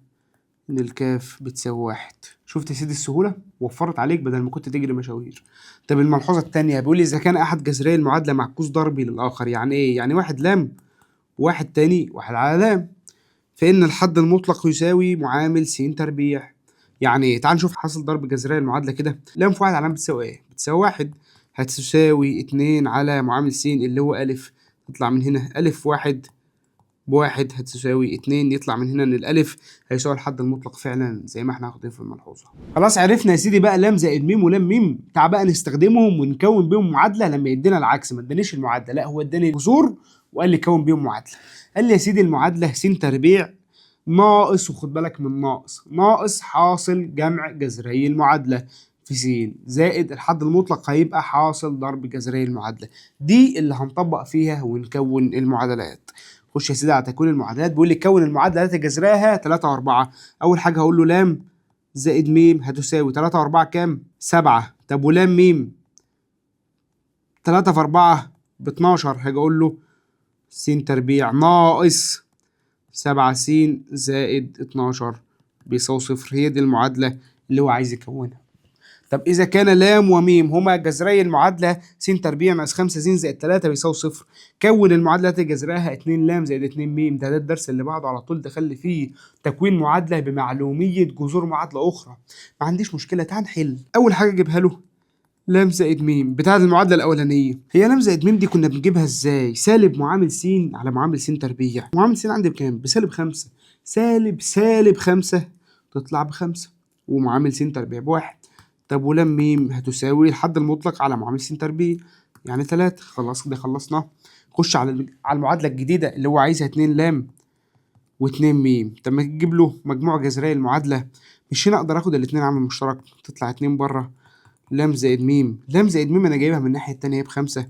ان الكاف بتساوي 1. شفت يا سيدي السهولة؟ وفرت عليك بدل ما كنت تجري مشاوير. طب الملحوظة الثانية بيقول لي اذا كان احد جذري المعادلة معكوس ضربي للاخر، يعني ايه؟ يعني 1 لام 1 تاني 1 على لام، فان الحد المطلق يساوي معامل س تربيع. يعني ايه؟ تعال نشوف حاصل ضرب جذري المعادلة كده. لام في 1 على لام بتساوي ايه؟ بتساوي 1، هتساوي 2 على معامل س اللي هو الف، تطلع من هنا الف 1 بواحد هتساوي 2، يطلع من هنا ان الالف هيساوي الحد المطلق فعلا زي ما احنا واخدين في الملحوظة. خلاص عرفنا يا سيدي بقى لام زائد ميم ولام ميم، تعال بقى نستخدمهم ونكون بيهم معادلة لما يدينا العكس. ما ادانيش المعادلة، لا هو اداني جذور وقال لي كون بيهم معادلة. قال لي يا سيدي المعادلة س تربيع ناقص، وخد بالك من ناقص، ناقص حاصل جمع جذري المعادلة في س زائد الحد المطلق هيبقى حاصل ضرب جذري المعادلة. دي اللي هنطبق فيها ونكون المعادلات. خش يا سيدي على تكوين المعادلات. بيقول لي كون المعادلة التي جذرها 3 و4. اول حاجة هقول له لام زائد ميم هتساوي 3 و4 كام؟ 7. طب ولام ميم 3 في 4 ب12، هاجي اقول له س تربيع ناقص 7 س زائد 12 بيساوي صفر. هي دي المعادلة اللي هو عايز يكونها. طب إذا كان لام وميم هما جذري المعادلة س تربيع ناقص 5 س زائد 3 بيساوي صفر، كون المعادلة التي جذرها 2 لام زائد 2 ميم. ده الدرس اللي بعده على طول، دخل فيه تكوين معادلة بمعلومية جذور معادلة أخرى. ما عنديش مشكلة، تعال نحل. أول حاجة أجيبها له لام زائد ميم بتاعة المعادلة الأولانية. هي لام زائد ميم دي كنا بنجيبها إزاي؟ سالب معامل س على معامل س تربيع. معامل س عندي بكام؟ بسالب 5، سالب سالب 5 تطلع ب5، ومعامل س تربيع ب1. طب ولام ميم هتساوي الحد المطلق على معامل س تربيع يعني 3. خلاص كده خلصنا. خش على المعادلة الجديدة اللي هو عايزها 2 لام و2 م. طب ما تجيب له مجموع جذري المعادلة، مش هنا اقدر اخد الاتنين عامل مشترك، تطلع 2 بره لام زائد م، لام زائد م انا جايبها من الناحية التانية ب5،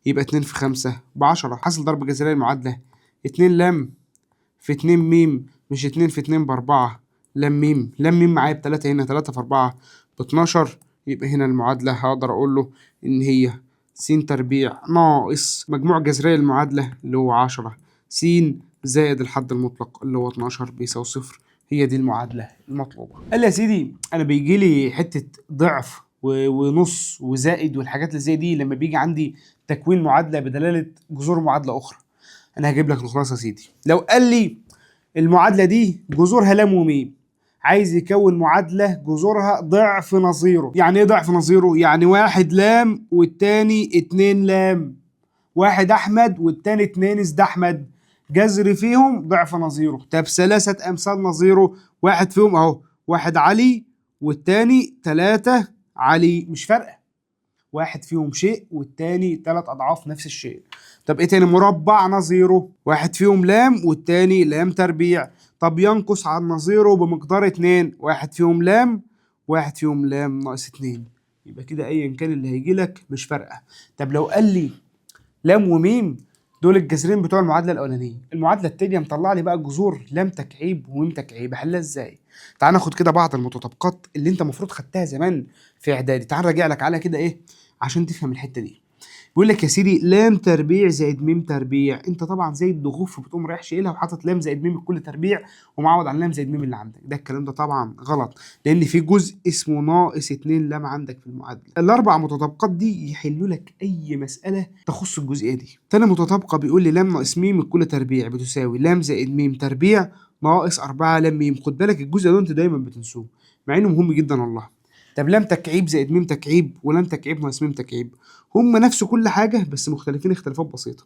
يبقى 2 في 5 ب10. حاصل ضرب جذري المعادلة 2 لام في 2 م، مش 2 في 2 ب4 لام م، لام م معايا ب3 هنا، 3 في 4 ب12. يبقى هنا المعادلة هقدر أقول له إن هي س تربيع ناقص مجموع جذري المعادلة اللي هو 10 س زائد الحد المطلق اللي هو 12 بيساوي 0. هي دي المعادلة المطلوبة. قال لي يا سيدي أنا بيجي لي حتة ضعف ونص وزائد والحاجات اللي زي دي لما بيجي عندي تكوين معادلة بدلالة جذور معادلة أخرى. أنا هجيب لك الخلاصة يا سيدي. لو قال لي المعادلة دي جذورها لام وميم، عايز يكون معادلة جذورها ضعف نظيره. يعني ايه ضعف نظيره؟ يعني واحد لام والتاني 2 لام، واحد أحمد والتاني 2 ازد أحمد، جذر فيهم ضعف نظيره. طب 3 أمثال نظيره، واحد فيهم أهو واحد علي والتاني 3 علي، مش فارقة، واحد فيهم شيء والتاني 3 أضعاف نفس الشيء. طب ايه تاني؟ مربع نظيره، واحد فيهم لام والتاني لام تربيع. طب ينقص عن نظيره بمقدار 2، واحد فيهم لام واحد فيهم لام ناقص 2. يبقى كده ايا كان اللي هيجي لك مش فارقه. طب لو قال لي لام وميم دول الجذرين بتوع المعادلة الاولانية، المعادلة الثانية مطلع لي بقى جذور لام تكعيب وميم تكعيب، احلها ازاي؟ تعال ناخد كده بعض المتطابقات اللي انت المفروض خدتها زمان في اعدادي، تعال نراجع لك على كده ايه عشان تفهم الحتة دي. بيقول لك يا سيدي لام تربيع زائد ميم تربيع، انت طبعا زي الدغوف بتقوم رايح شايلها وحاطط لام زائد ميم الكل تربيع ومعوض عن لام زائد ميم اللي عندك، ده الكلام ده طبعا غلط لان في جزء اسمه ناقص 2 لام عندك في المعادلة. الاربع متطابقات دي يحلوا لك اي مسالة تخص الجزئية دي. تاني متطابقة بيقول لي لام ناقص ميم الكل تربيع بتساوي لام زائد ميم تربيع ناقص 4 لام ميم. خد بالك الجزء ده انت دايما بتنسوه مع انه مهم جدا والله. طب لام تكعيب زائد ميم تكعيب ولام تكعيب ناقص ميم تكعيب هم نفس كل حاجة بس مختلفين اختلافات بسيطة.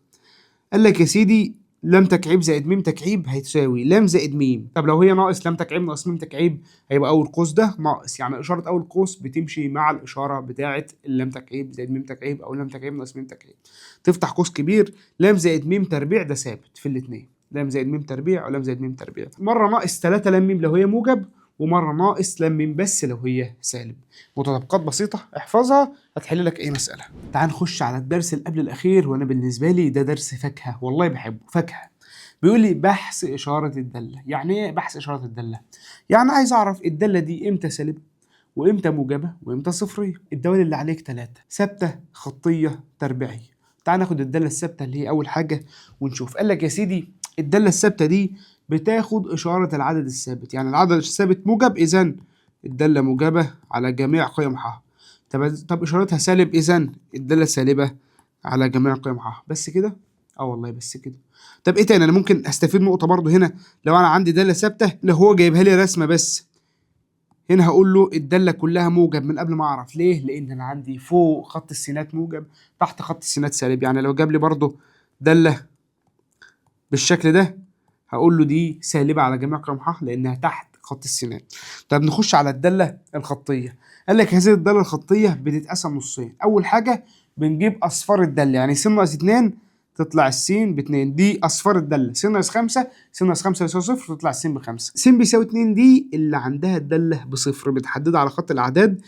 قال لك يا سيدي لام تكعيب زائد ميم تكعيب هتساوي لام زائد ميم. طب لو هي ناقص لام تكعيب ناقص ميم تكعيب هيبقى اول قوس ده ناقص، يعني اشارة اول قوس بتمشي مع الاشارة بتاعه اللام تكعيب زائد ميم تكعيب او لام تكعيب ناقص ميم تكعيب. تفتح قوس كبير لام زائد ميم تربيع ده ثابت في الاثنين، لام زائد ميم تربيع ولام زائد ميم تربيع. مرة ناقص 3 لام ميم لو هي موجب، ومرة ناقص لام ميم بس لو هي سالب. متطابقات بسيطة احفظها هتحل لك اي مسالة. تعال نخش على الدرس اللي قبل الاخير، وانا بالنسبة لي ده درس فاكهة والله بحبه، فاكهة. بيقول لي بحث اشارة الدالة. يعني ايه بحث اشارة الدالة؟ يعني عايز اعرف الدالة دي امتى سالبه وامتى موجبه وامتى صفريه. الدوال اللي عليك 3، ثابتة، خطيه، تربيعيه. تعال ناخد الدالة الثابتة اللي هي اول حاجة ونشوف. قال لك يا سيدي الدالة الثابتة دي بتاخد إشارة العدد الثابت، يعني العدد الثابت موجب إذن الدالة موجبة على جميع قيمها. طب إشارتها سالب إذن الدالة سالبة على جميع قيمها. بس كده؟ آه والله بس كده. طب إيه تاني؟ أنا ممكن أستفيد نقطة برضو هنا، لو أنا عندي دالة ثابتة لو هو جايبها لي رسمة بس، هنا هقول له الدالة كلها موجب من قبل ما أعرف. ليه؟ لأن أنا عندي فوق خط السينات موجب، تحت خط السينات سالب. يعني لو جاب لي برضو دالة بالشكل ده هقول له دي سالبة على جميع قيمها لأنها تحت خط السينات. طب نخش على الدالة الخطية. قال لك هذه الدالة الخطية بتتقسم نصين. أول حاجة بنجيب أصفار الدالة، يعني س ناقص 2 تطلع السين ب2، دي أصفار الدالة. س ناقص 5، س ناقص 5 يساوي 0، تطلع السين ب5. س بيساوي 2 دي اللي عندها الدالة بصفر، بتحددها على خط الأعداد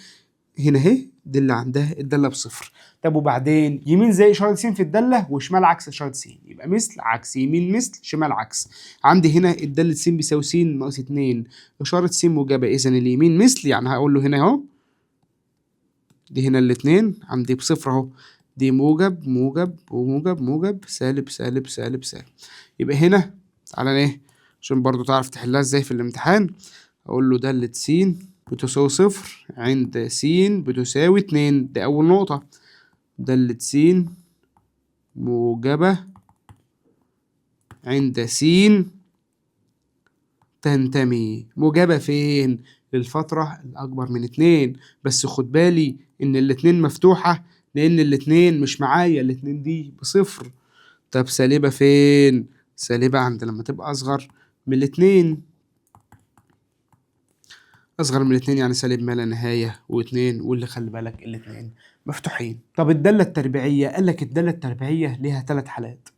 هنا اهي، دي اللي عندها الدالة بصفر. طب وبعدين يمين زي اشارة س في الدالة وشمال عكس اشارة س، يبقى مثل عكس، يمين مثل شمال عكس. عندي هنا الدالة س بيساوي س ناقص 2، اشارة س موجبه، اذا اليمين مثل، يعني هقول له هنا اهو دي هنا الاثنين عندي بصفر اهو، دي موجب موجب وموجب موجب سالب سالب سالب سالب. يبقى هنا تعالى ايه عشان برضو تعرف تحلها ازاي في الامتحان، اقول له داله س بتساوي 0 عند س بتساوي 2، دي أول نقطة. دالة س موجبة عند س تنتمي، موجبة فين؟ للفترة الأكبر من 2، بس خد بالي إن الاتنين مفتوحة لأن الاتنين مش معايا، الاتنين دي بصفر. طب سالبة فين؟ سالبة عند لما تبقى أصغر من الاتنين، أصغر من 2 يعني سالب ما لا نهاية و2، واللي خلي بالك الاتنين مفتوحين. طب الدالة التربيعية، قال لك الدالة التربيعية ليها 3 حالات.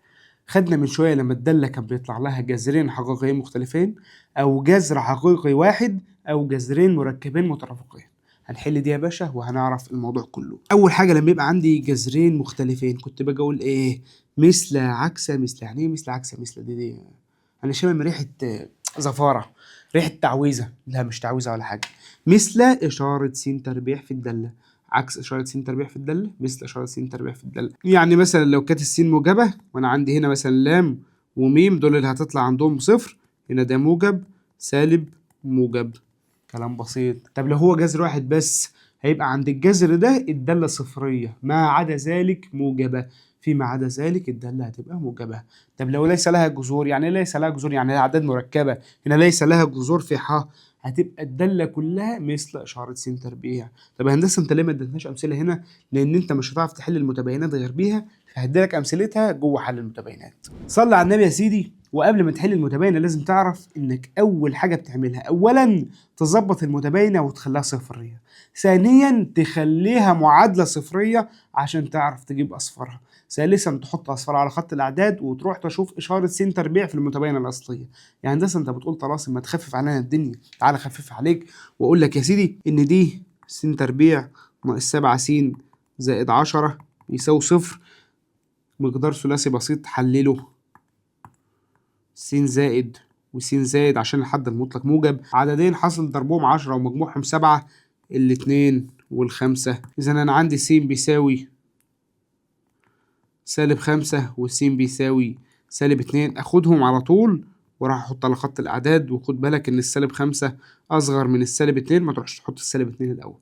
خدنا من شوية لما الدالة كان بيطلع لها جذرين حقيقيين مختلفين، او جذر حقيقي واحد، او جذرين مركبين مترافقين. هنحل دي يا باشا وهنعرف الموضوع كله. اول حاجة لما يبقى عندي جذرين مختلفين كنت باجي اقول ايه؟ مثل عكس مثل. يعني ايه مثل عكس مثل؟ دي انا شامم ريحه زفاره، ريحه تعويذه. لا مش تعويذه ولا حاجة. مثل اشارة س تربيع في الدالة عكس اشارة س تربيع في الدالة، مثل اشارة س تربيع في الدالة. يعني مثلا لو كانت السين موجبه وانا عندي هنا مثلا لام وميم، دول اللي هتطلع عندهم صفر، هنا ده موجب سالب موجب. كلام بسيط. طب لو هو جذر واحد بس هيبقى عند الجذر ده الدالة صفريه، ما عدا ذلك موجبه، فيما عدا ذلك الدالة هتبقى موجبه. طب لو ليس لها جذور، يعني ليس لها جذور يعني اعداد مركبة، هنا ليس لها جذور في ح، هتبقى الدالة كلها مثل اشارة س تربيع. طب يا هندسة انت ليه ما اديتناش امثلة هنا؟ لان انت مش هتعرف تحل المتباينات غير بيها، فهدي لك امثلتها جوه حل المتباينات. صلي على النبي يا سيدي. وقبل ما تحل المتباينة لازم تعرف انك اول حاجة بتعملها اولا تظبط المتباينة وتخليها صفريه، ثانيا تخليها معادلة صفريه عشان تعرف تجيب اصفارها، ثالثا تحط اصفار على خط الاعداد وتروح تشوف اشارة س تربيع في المتباينة الاصلية. يعني هندسة انت بتقول طلاسم، ما تخفف علينا الدنيا. تعال اخفف عليك واقول لك يا سيدي ان دي س تربيع ناقص 7 س زائد 10 يساوي صفر، مقدار ثلاثي بسيط حلله س زائد وس زائد عشان الحد المطلق موجب، عددين حصل ضربهم 10 ومجموعهم 7، الاتنين والخمسة. إذا أنا عندي س بيساوي سالب 5 وس بيساوي سالب 2، أخدهم على طول وراح أحط على خط الأعداد. وخد بالك إن السالب 5 أصغر من السالب 2، ما تروحش تحط السالب 2 الأول.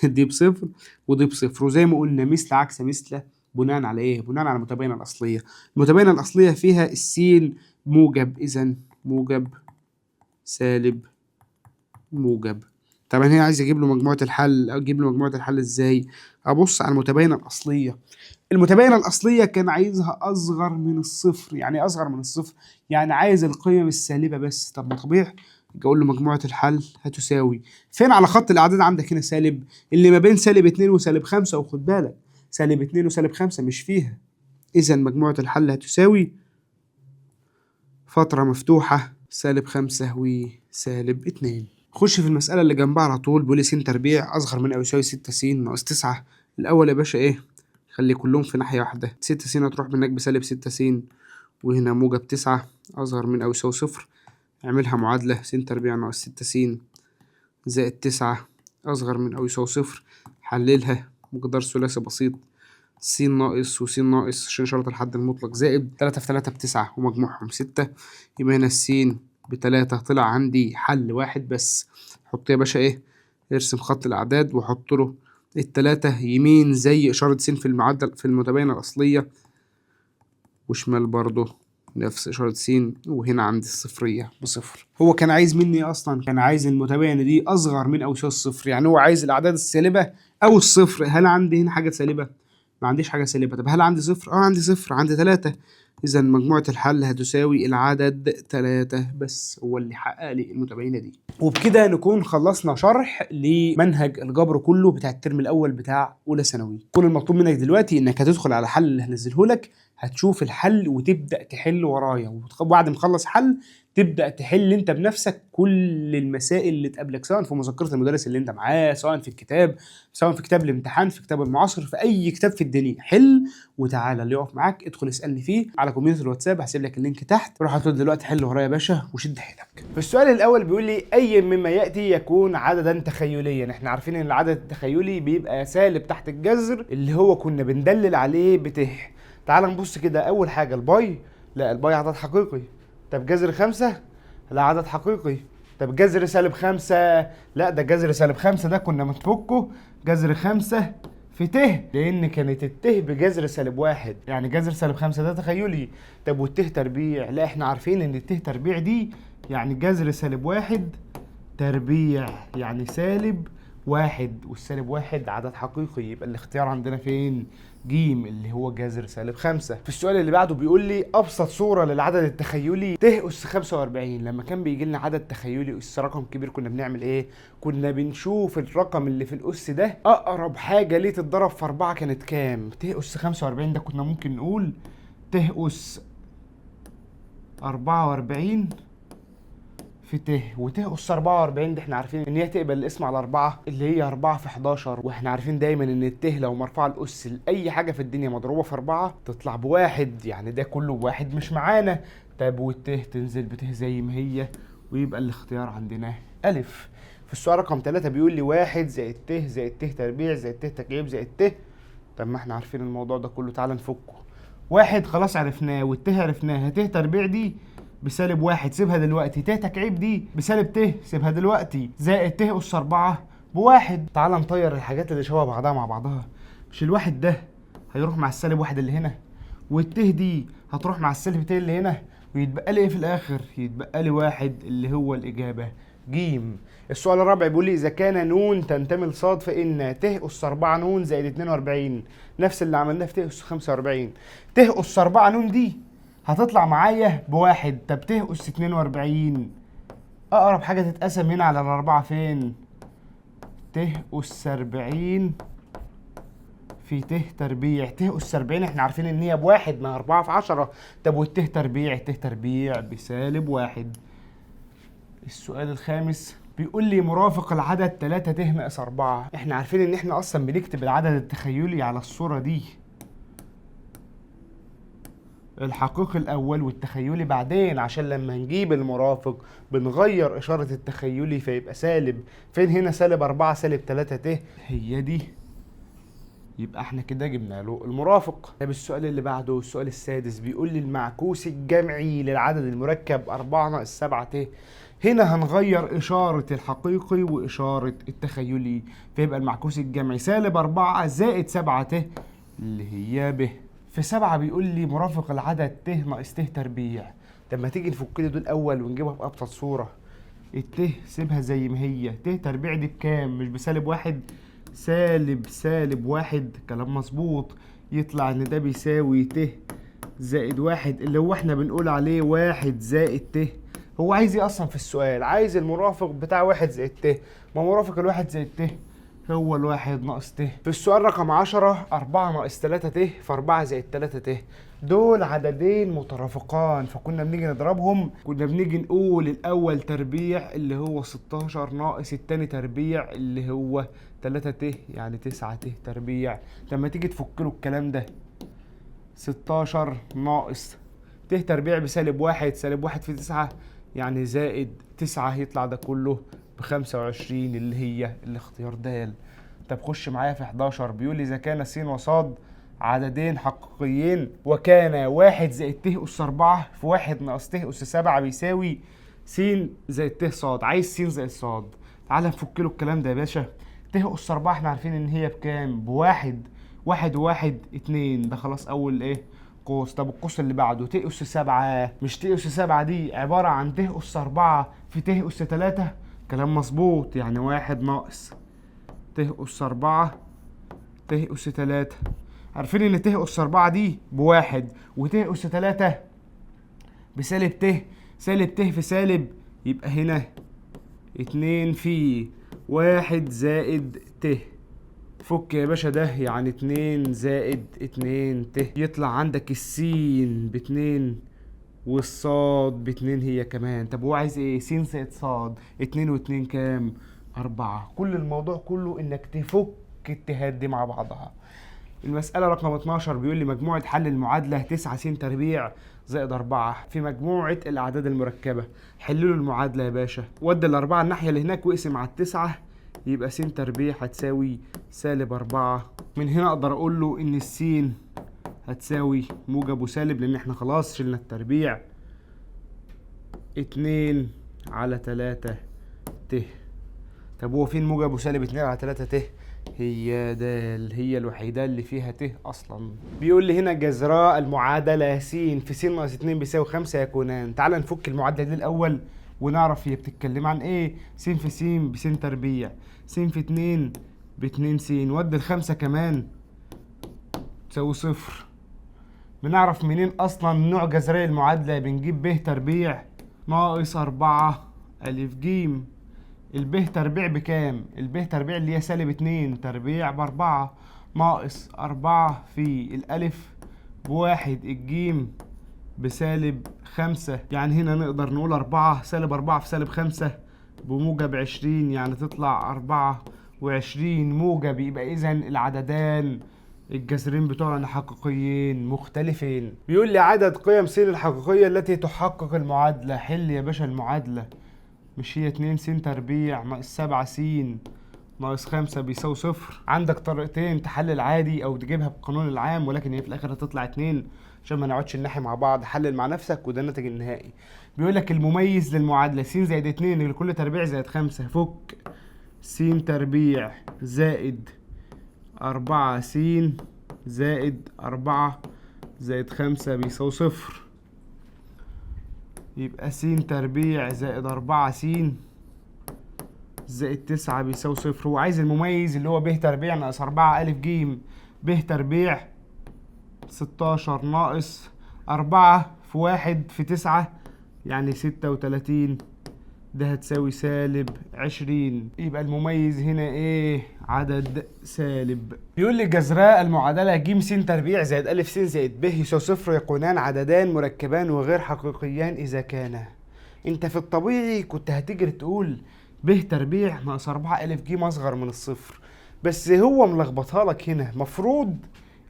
دي بصفر ودي بصفر. وزي ما قلنا مثل عكس مثل بناء على إيه؟ بناء على المتباينة الأصلية. المتباينة الأصلية فيها السين موجب، إذا موجب سالب موجب. طب أنا هنا عايز أجيب له مجموعة الحل، أجيب له مجموعة الحل إزاي؟ أبص على المتباينة الأصلية. المتباينة الأصلية كان عايزها أصغر من الصفر. يعني إيه أصغر من الصفر؟ يعني عايز القيم السالبة بس. طب ما طبيعي أقول له مجموعة الحل هتساوي فين على خط الأعداد؟ عندك هنا سالب اللي ما بين سالب 2 وسالب 5، وخد بالك سالب 2 وسالب 5 مش فيها. إذا مجموعة الحل هتساوي فترة مفتوحة سالب 5 وسالب 2. خش في المسألة اللي جنبها على طول، بيقول لي س تربيع أصغر من أو يساوي 6 س ناقص 9. الأول يا باشا إيه؟ خلي كلهم في ناحية واحدة، 6 س هتروح منك بسالب 6 س، وهنا موجب 9 أصغر من أو يساوي صفر. اعملها معادلة، س تربيع ناقص 6 س زائد 9 أصغر من أو يساوي صفر. حللها مقدار ثلاثي بسيط، س ناقص وس ناقص عشان إشارة الحد المطلق زائد 3 في 3 ب9 ومجموعهم 6، يبقى هنا السين ب3. طلع عندي حل واحد بس. حط يا باشا إيه؟ ارسم خط الأعداد وحط له التلاتة يمين زي إشارة س في المعادلة في المتباينة الأصلية، وشمال برضه نفس إشارة س، وهنا عندي الصفرية بصفر. هو كان عايز مني أصلا؟ كان عايز المتباينة دي أصغر من أو يساوي الصفر، يعني هو عايز الأعداد السالبة أو الصفر. هل عندي هنا حاجة سالبة؟ ما عنديش حاجة سالبة. طب هل عندي صفر؟ عندي صفر، عندي 3. إذا مجموعة الحل هتساوي العدد 3 بس، هو اللي حقق لي المتباينة دي. وبكده نكون خلصنا شرح لمنهج الجبر كله بتاع الترم الأول بتاع أولى ثانوي. كل المطلوب منك دلوقتي إنك هتدخل على الحل اللي هنزله لك، هتشوف الحل وتبدأ تحل ورايا، وبعد ما تخلص حل تبدأ تحل انت بنفسك كل المسائل اللي تقابلك، سواء في مذكرة المدرس اللي انت معاه، سواء في الكتاب، سواء في كتاب الامتحان، في كتاب المعاصر، في اي كتاب في الدنيا. حل وتعالى اللي يقف معاك ادخل اسألني فيه على community الواتساب، هسيب لك ال link تحت. روح هتقول دلوقتي حل ورايا يا باشا وشد حيلك. في السؤال الاول بيقول لي اي مما ياتي يكون عددا تخيليا. احنا عارفين ان العدد التخيلي بيبقى سالب تحت الجذر اللي هو كنا بندلل عليه بته. تعال نبص كده. اول حاجة ال pi، لا ال pi عدد حقيقي. طب جذر 5، لا عدد حقيقي. طب جذر سالب 5، لا ده جذر سالب 5 ده كنا بنفكه جذر 5 في ت، لان كانت الت بجذر سالب 1، يعني جذر سالب 5 ده تخيلي. طب والت تربيع، لا احنا عارفين ان الت تربيع دي يعني جذر سالب 1 تربيع، يعني سالب 1، والسالب 1 عدد حقيقي، يبقى الاختيار عندنا فين؟ جيم اللي هو جذر سالب 5. في السؤال اللي بعده بيقول لي ابسط صوره للعدد التخيلي ت اس 45. لما كان بيجي لنا عدد تخيلي اس رقم كبير كنا بنعمل ايه؟ كنا بنشوف الرقم اللي في الاس ده اقرب حاجة ليه تتضرب في 4 كانت كام؟ ت اس 45 ده كنا ممكن نقول ت اس 44 في ت، وت أس 44 دي احنا عارفين ان هي تقبل القسم على 4 اللي هي 4 في 11، واحنا عارفين دايما ان الت لو مرفوعة الأس لأي حاجة في الدنيا مضروبة في 4 تطلع بواحد، يعني ده كله بواحد مش معانا. طب والت تنزل بت زي ما هي، ويبقى الاختيار عندنا ألف. في السؤال رقم 3 بيقول لي 1 زائد ت زائد ت تربيع زائد ت تكعيب زائد ت. طب ما احنا عارفين الموضوع ده كله، تعالى نفكه. 1 خلاص عرفناه، والت عرفناها، ت تربيع دي بسالب 1 سيبها دلوقتي، ت تكعيب دي بسالب ت سيبها دلوقتي، زائد ت أس 4 بواحد. تعالى نطير الحاجات اللي شبه بعضها مع بعضها، مش الواحد ده هيروح مع السالب 1 اللي هنا، والت دي هتروح مع السالب ت اللي هنا، ويتبقى لي ايه في الاخر؟ يتبقى لي 1 اللي هو الاجابة جيم. السؤال الرابع بيقول لي اذا كان نون تنتمي لصاد فان ت اس 4 نون زائد 42، نفس اللي عملناه في ت اس 45. ت اس 4 نون دي هتطلع معايا بواحد، طب ت اس 42 اقرب حاجة تتقسم هنا على الاربعة فين؟ ت اس 40 في ت تربيع. ت اس 40 احنا عارفين ان هي بواحد، ما 4 في 10. طب والت تربيع؟ ت تربيع بسالب 1. السؤال الخامس بيقول لي مرافق العدد 3 ت ناقص 4. احنا عارفين ان احنا اصلا بنكتب العدد التخيلي على الصورة دي، الحقيقي الاول والتخيلي بعدين، عشان لما نجيب المرافق بنغير اشارة التخيلي فيبقى سالب. فين هنا سالب 4 سالب 3 ت؟ هي دي، يبقى احنا كده جبنا له المرافق. طب السؤال اللي بعده السؤال السادس بيقول لي المعكوس الجمعي للعدد المركب 4 ناقص 7 ت. هنا هنغير إشارة الحقيقي وإشارة التخيلي، فيبقى المعكوس الجمعي سالب 4 زائد 7 ت اللي هي ب. في 7 بيقول لي مرافق العدد ت ناقص ت تربيع. طب ما تيجي نفك لي دول الأول ونجيبها في أبسط صورة. الت سيبها زي ما هي، ت تربيع دي بكام؟ مش بسالب 1؟ سالب سالب 1، كلام مظبوط. يطلع إن ده بيساوي ت زائد 1 اللي هو احنا بنقول عليه 1 زائد ت. هو عايز ايه اصلا في السؤال؟ عايز المرافق بتاع 1 زائد ت، ما مرافق الواحد زائد ت هو الواحد ناقص ت. في السؤال رقم 10 4 ناقص 3 ت في 4 زائد 3 ت، دول عددين مترافقان، فكنا بنيجي نضربهم، كنا بنيجي نقول الاول تربيع اللي هو 16 ناقص التاني تربيع اللي هو 3 ت، يعني 9 ت تربيع. لما تيجي تفك له الكلام ده 16 ناقص ت تربيع بسالب 1، سالب 1 في 9 يعني زائد 9، يطلع ده كله ب25 اللي هي الاختيار د. طب خش معايا في 11 بيقول لي إذا كان س وصاد عددين حقيقيين وكان 1 زائد ت أس 4 في 1 ناقص ت أس 7 بيساوي س زائد ت ص. عايز س زائد ص. تعالى نفك له الكلام ده يا باشا. ت أس 4 احنا عارفين إن هي بكام؟ بواحد، 1 و1 2، ده خلاص أول إيه؟ قوس. طب القوس اللي بعده ت أس 7، مش ت أس 7 دي عبارة عن ت أس 4 في ت أس 3؟ كلام مظبوط، يعني 1 ناقص ت أس 4 ت أس 3. عارفين إن ت أس 4 دي بواحد وت أس 3 بسالب ت، سالب ت في سالب يبقى هنا 2 في 1 زائد ت. فك يا باشا ده، يعني 2 زائد 2 ت، يطلع عندك السين باتنين والصاد باتنين هي كمان. طب هو عايز ايه؟ س زائد صاد، 2 و2 كام؟ 4. كل الموضوع كله انك تفك التهات دي مع بعضها. المسألة رقم 12 بيقول لي مجموعة حل المعادلة 9 س تربيع زائد 4 في مجموعة الأعداد المركبة. حلوا له المعادلة يا باشا، ودي الأربعة الناحية اللي هناك واقسم على 9، يبقى س تربيع هتساوي سالب 4. من هنا أقدر أقول له إن السين هتساوي موجب وسالب لأن إحنا خلاص شلنا التربيع، 2 على 3 ت. طب هو فين موجب وسالب 2 على 3 ت؟ هي د، هي الوحيدة اللي فيها ت أصلا. بيقول لي هنا جذراء المعادلة س في س ناقص 2 بيساوي 5 يكونان. تعال نفك المعادلة دي الأول ونعرف هي بتتكلم عن إيه. س في س بس تربيع، س في 2 ب2 س، ودي ال5 كمان تساوي 0. بنعرف منين أصلا نوع جذرية المعادلة؟ بنجيب ب تربيع ناقص 4 ألف جيم. الب تربيع بكام؟ الب تربيع اللي هي سالب 2 تربيع ب4 ناقص 4 في الألف ب1، الجيم بسالب 5، يعني هنا نقدر نقول 4 سالب 4 في سالب 5 بموجب 20، يعني تطلع 24 موجب. يبقى إذا العددان الجذرين بتوعنا حقيقيين مختلفين. بيقول لي عدد قيم س الحقيقية التي تحقق المعادلة. حل يا باشا المعادلة، مش هي 2 س تربيع ناقص 7 س ناقص 5 بيساوي 0. عندك طريقتين، تحلل عادي او تجيبها بالقانون العام، ولكن هي في الاخر هتطلع 2 عشان ما نقعدش ننحي مع بعض. حلل مع نفسك وده الناتج النهائي. بيقول لك المميز للمعادلة س زائد 2 لكل تربيع زائد 5، فك س تربيع زائد 4 س زائد 4 زائد 5 بيساوي 0، يبقى س تربيع زائد 4 س زائد 9 بيساوي 0. هو عايز المميز اللي هو ب تربيع ناقص 4 أ ج، ب تربيع 16 ناقص 4 في 1 في 9 يعني 36، ده هتساوي سالب 20. يبقى المميز هنا ايه؟ عدد سالب. بيقول لي جذراء المعادلة ج س تربيع زائد أ س زائد ب يساوي 0 يكونان عددان مركبان وغير حقيقيان إذا كانا. انت في الطبيعي كنت هتجري تقول ب تربيع ناقص 4 أ ج أصغر من الصفر، بس هو ملخبطها لك هنا. مفروض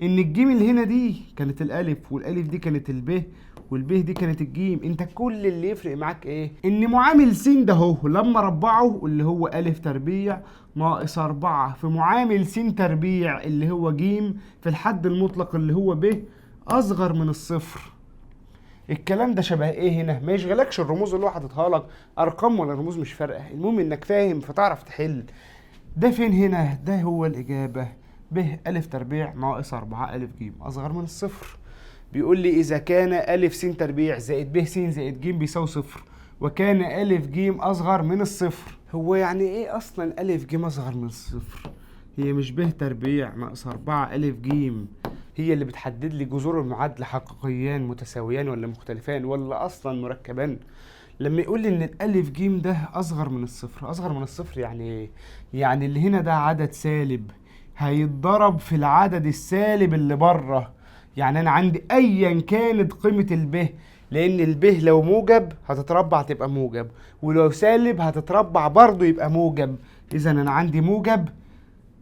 إن الجيم اللي هنا دي كانت الألف، والألف دي كانت الب، والب دي كانت الجيم. انت كل اللي يفرق معاك ايه؟ ان معامل س ده اهو لما ربعه اللي هو أ تربيع ناقص 4 في معامل س تربيع اللي هو ج في الحد المطلق اللي هو ب أصغر من الصفر. الكلام ده شبه ايه هنا؟ ما يشغلكش الرموز اللي هو حاططها لك، ارقام ولا رموز مش فارقه، المهم انك فاهم فتعرف تحل. ده فين هنا؟ ده هو الاجابه، ب أ تربيع ناقص 4 أ ج اصغر من الصفر. بيقول لي اذا كان أ س تربيع زائد ب س زائد ج بيساوي 0 وكان أ ج اصغر من الصفر. هو يعني ايه اصلا أ ج اصغر من الصفر؟ هي مش ب تربيع ناقص 4 أ ج هي اللي بتحدد لي جذور المعادلة حقيقيان متساويان ولا مختلفان ولا أصلا مركبان؟ لما يقول لي إن الألف ج ده أصغر من الصفر، أصغر من الصفر يعني إيه؟ يعني اللي هنا ده عدد سالب هيتضرب في العدد السالب اللي بره. يعني أنا عندي أيا كانت قيمة الب، لأن الب لو موجب هتتربع تبقى موجب، ولو سالب هتتربع برضه يبقى موجب. إذا أنا عندي موجب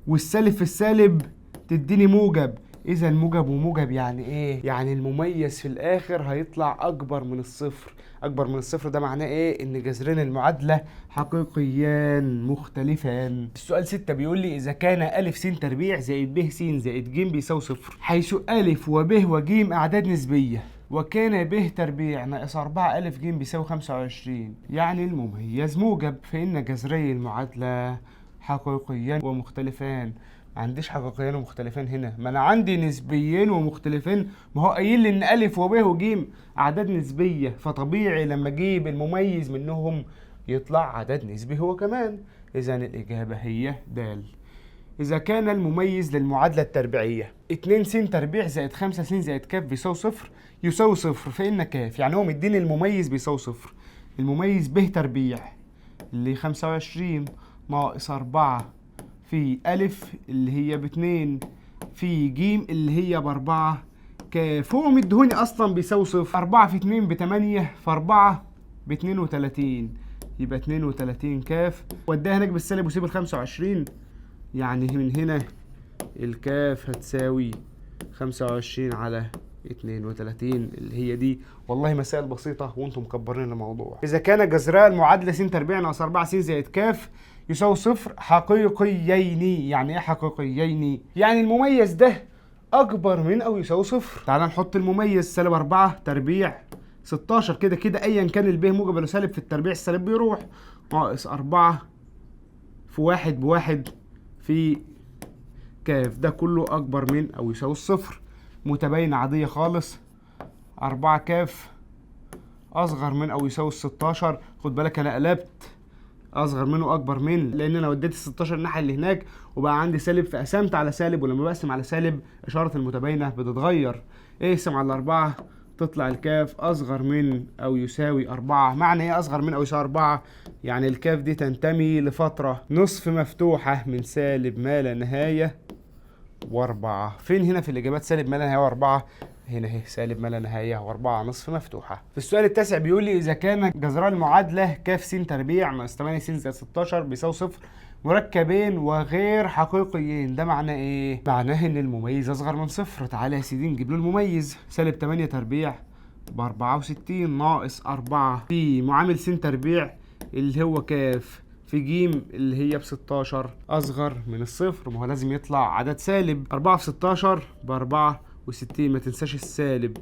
والسالب في السالب تديني موجب، إذا موجب وموجب يعني إيه؟ يعني المميز في الآخر هيطلع أكبر من الصفر. أكبر من الصفر ده معناه إيه؟ إن جذرين المعادلة حقيقيان مختلفان. السؤال 6 بيقول لي إذا كان أ س تربيع زائد ب س زائد ج بيساوي 0، حيث أ وب وج أعداد نسبية، وكان ب تربيع ناقص 4 أ ج بيساوي 25، يعني المميز موجب، فإن جذري المعادلة حقيقيان ومختلفان. ما عنديش حقيقيين ومختلفين هنا، ما انا عندي نسبيين ومختلفين. ما هو قايل لي ان أ وب وج اعداد نسبيه، فطبيعي لما اجيب المميز منهم يطلع عدد نسبي هو كمان. اذا الاجابه هي د. اذا كان المميز للمعادله التربيعيه 2 س تربيع زائد 5 س زائد ك بيساوي 0 يساوي 0، فان ك، يعني هو مديني المميز بيساوي 0. المميز ب تربيع اللي 25 ناقص 4 في أ اللي هي ب2 في ج اللي هي ب4 ك، هو مديهوني أصلا بيساوي 0. 4 في 2 ب8 في 4 ب32، يبقى 32 ك، وديها هناك بالسالب وسيب ال 25، يعني من هنا الكاف هتساوي 25 على 32 اللي هي دي. والله مسائل بسيطة وانتم مكبرين الموضوع. إذا كان جذراء المعادلة س تربيع ناقص 4 س زائد ك يساوي 0 حقيقيين. يعني ايه حقيقيين؟ يعني المميز ده أكبر من أو يساوي 0. تعال نحط المميز سالب 4 تربيع 16، كده كده أيا كان الب موجب ولا سالب في التربيع السالب بيروح، ناقص 4 في 1 ب1 في ك، ده كله أكبر من أو يساوي 0. متباينة عادية خالص، 4 ك أصغر من أو يساوي 16. خد بالك أنا قلبت أصغر منه أكبر من، لأن أنا وديت ال 16 الناحية اللي هناك وبقى عندي سالب، فقسمت على سالب، ولما بقسم على سالب إشارة المتباينة بتتغير. اقسم على 4 تطلع الكاف أصغر من أو يساوي 4. معنى إيه أصغر من أو يساوي 4؟ يعني الكاف دي تنتمي لفترة نصف مفتوحة من سالب ما لا نهاية و4. فين هنا في الإجابات سالب ما لا نهاية و4؟ هنا اهي سالب ما لا نهاية و4 نصف مفتوحة. في السؤال التاسع بيقول لي إذا كان جذرا المعادلة ك س تربيع ناقص 8 س زائد 16 بيساوي صفر مركبين وغير حقيقيين، ده معناه ايه؟ معناه ان المميز اصغر من صفر. تعالى يا سيدي نجيب له المميز، سالب 8 تربيع ب 64 ناقص 4 في معامل س تربيع اللي هو ك في ج اللي هي ب 16 اصغر من الصفر، ما هو لازم يطلع عدد سالب. 4 في 16 ب 64، ما تنساش السالب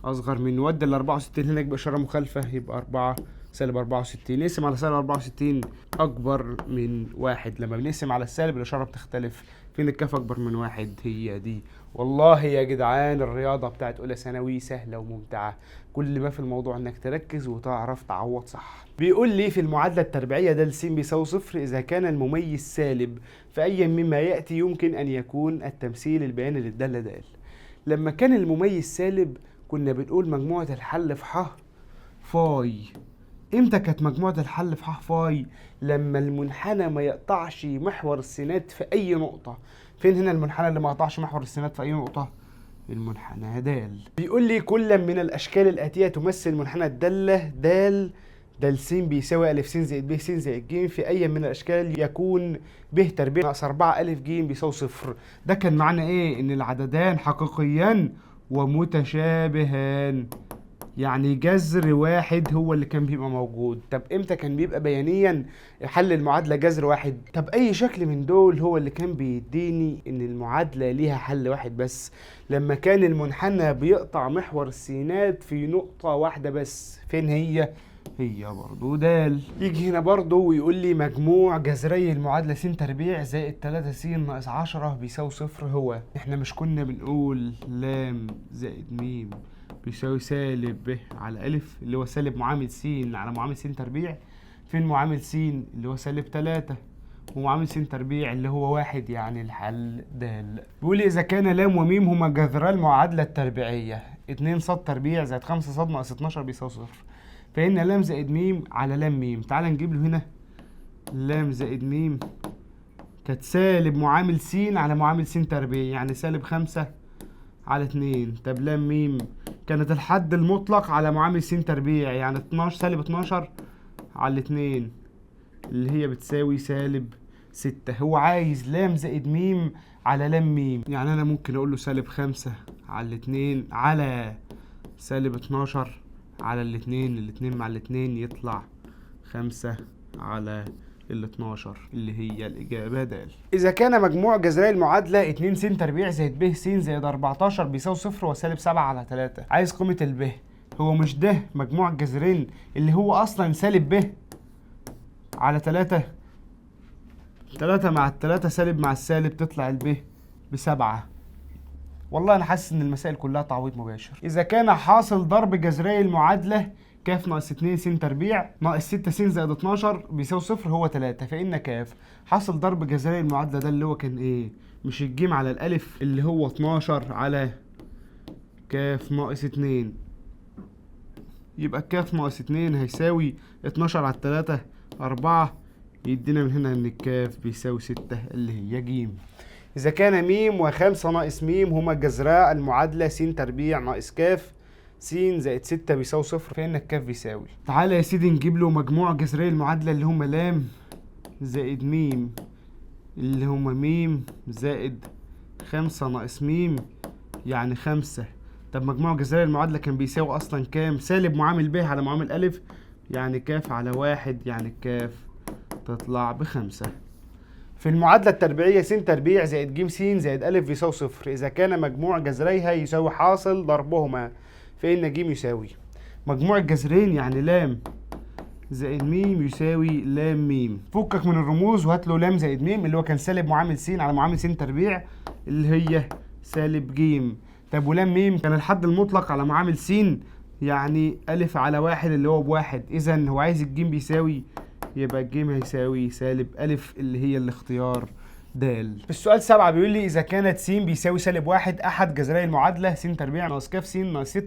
اصغر من، ودي ال 64 هناك باشارة مخالفة يبقى 4 سالب 64، نقسم على سالب 64 اكبر من واحد، لما بنقسم على السالب الاشارة بتختلف، فين الكاف اكبر من واحد؟ هي دي. والله يا جدعان الرياضة بتاعت اولى ثانوي سهلة وممتعة، كل ما في الموضوع انك تركز وتعرف تعوض صح. بيقول لي في المعادلة التربيعيه د س بيساوي صفر اذا كان المميز سالب، فاي مما ياتي يمكن ان يكون التمثيل البياني للداله د. لما كان المميز سالب كنا بنقول مجموعة الحل في ح فاي. امتى كانت مجموعة الحل في ح فاي؟ لما المنحنى ما يقطعش محور السينات في اي نقطة. فين هنا المنحنى اللي ما قطعش محور السينات في اي نقطة؟ المنحنى د. بيقول لي كل من الاشكال الاتية تمثل منحنى الدالة د د س بيساوي أ س زائد ب س زائد ج، في أي من الأشكال يكون ب تربيع ناقص 4 أ ج بيساوي صفر. ده كان معنى إيه؟ إن العددان حقيقيان ومتشابهان، يعني جذر واحد هو اللي كان بيبقى موجود. طب امتى كان بيبقى بيانيا حل المعادلة جذر واحد؟ طب اي شكل من دول هو اللي كان بيديني ان المعادلة ليها حل واحد بس؟ لما كان المنحنى بيقطع محور السينات في نقطة واحدة بس، فين هي؟ هي برضو د. يجي هنا برضو ويقول لي مجموع جذري المعادلة س تربيع زائد 3 س ناقص 10 بيساوي صفر. هو احنا مش كنا بنقول لام زائد م بيساوي سالب ب على ألف اللي هو سالب معامل س على معامل س تربيع؟ فين معامل س اللي هو سالب 3 ومعامل س تربيع اللي هو 1، يعني الحل د. بيقول لي إذا كان لام وميم هما جذرا المعادلة التربيعية 2 ص تربيع زائد 5 ص ناقص 12 بيساوي صفر، فإن لام زائد ميم على لام ميم. تعال نجيب له هنا لام زائد ميم كانت سالب معامل س على معامل س تربيع، يعني سالب 5 على 2. طب لام ميم كانت الحد المطلق على معامل س تربيع، يعني 12 سالب 12 على 2 اللي هي بتساوي سالب 6. هو عايز لام زائد ميم على لام ميم، يعني أنا ممكن أقول له سالب 5 على 2 على سالب 12 على الاتنين، الاتنين مع الاتنين يطلع 5 على ال12 اللي هي الإجابة د. إذا كان مجموع جذري المعادلة 2 س تربيع زائد ب س زائد 14 بيساوي صفر وسالب 7 على 3، عايز قيمة الب. هو مش ده مجموع الجذرين اللي هو أصلا سالب ب على 3، 3 مع التلاتة سالب مع السالب تطلع الب ب7. والله أنا حاسس إن المسائل كلها تعويض مباشر. إذا كان حاصل ضرب جذري المعادلة ك ناقص 2 س تربيع ناقص 6 س زائد 12 بيساوي صفر هو 3، فإن ك حاصل ضرب جذري المعادلة ده اللي هو كان إيه؟ مش الجيم على الألف اللي هو 12 على ك ناقص 2، يبقى ك ناقص 2 هيساوي 12 على 3 4، يدينا من هنا إن الكاف بيساوي 6 اللي هي ج. إذا كان م و5 ناقص م هما جذرا المعادلة س تربيع ناقص ك س زائد 6 بيساوي صفر، فإن الكاف بيساوي. تعالى يا سيدي نجيب له مجموع جذري المعادلة اللي هما لام زائد م اللي هما م زائد 5 ناقص م يعني 5. طب مجموع جذري المعادلة كان بيساوي أصلا كام؟ سالب معامل ب على معامل ألف، يعني ك على 1، يعني الكاف تطلع ب5. في المعادلة التربيعية س تربيع زائد ج س زائد أ بيساوي صفر، إذا كان مجموع جذريها يساوي حاصل ضربهما، فإن ج يساوي مجموع الجذرين، يعني لام زائد م يساوي لام م. فكك من الرموز وهات له لام زائد م اللي هو كان سالب معامل س على معامل س تربيع اللي هي سالب ج. طب ولام م كان الحد المطلق على معامل س يعني أ على 1 اللي هو ب1، إذا هو عايز الجيم بيساوي، يبقى الجيم هيساوي سالب أ اللي هي الاختيار د. في السؤال 7 بيقول لي إذا كانت س بيساوي سالب 1 أحد جذري المعادلة س تربيع ناقص ك س ناقص 6،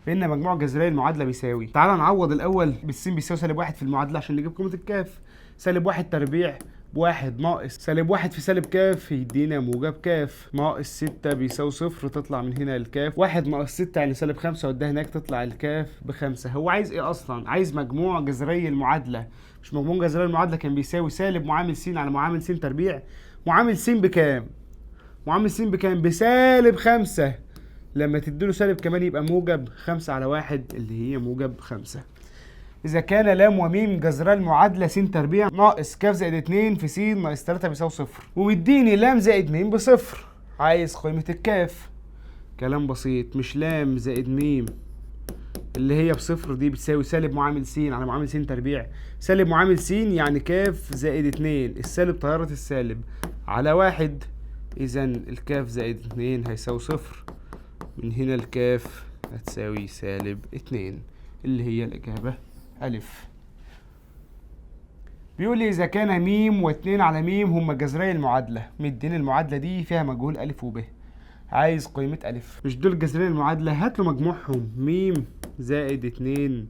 فإن مجموع جذري المعادلة بيساوي. تعالى نعوض الأول بالس بيساوي سالب 1 في المعادلة عشان نجيب قيمة الكاف. سالب 1 تربيع واحد ناقص سالب واحد في سالب كاف يدينا موجب كاف، ناقص 6 بيساوي صفر، تطلع من هنا الكاف. واحد ناقص 6 يعني سالب 5، وده هناك تطلع الكاف ب5. هو عايز ايه اصلا؟ عايز مجموع جذري المعادلة. مش مجموع جذري المعادلة كان بيساوي سالب معامل س على معامل س تربيع؟ معامل س بكام؟ معامل س بكام؟ بسالب 5. لما تديله سالب كمان يبقى موجب 5 على 1 اللي هي موجب 5. إذا كان لام وميم جذرا المعادلة س تربيع ناقص ك زائد 2 في س ناقص 3 بيساوي صفر، ومديني لام زائد ميم بصفر، عايز قيمة الكاف. كلام بسيط، مش لام زائد ميم اللي هي بصفر دي بتساوي سالب معامل س على معامل س تربيع، سالب معامل س يعني كاف زائد 2، السالب طيارة السالب على 1، إذا الكاف زائد 2 هيساوي صفر، من هنا الكاف هتساوي سالب 2 اللي هي الإجابة ألف. بيقول لي إذا كان ميم واتنين على ميم هما جذري المعادلة، مدين المعادلة دي فيها مجهول ألف وب، عايز قيمة ألف. مش دول جذرين المعادلة؟ هات له مجموعهم. ميم زائد 2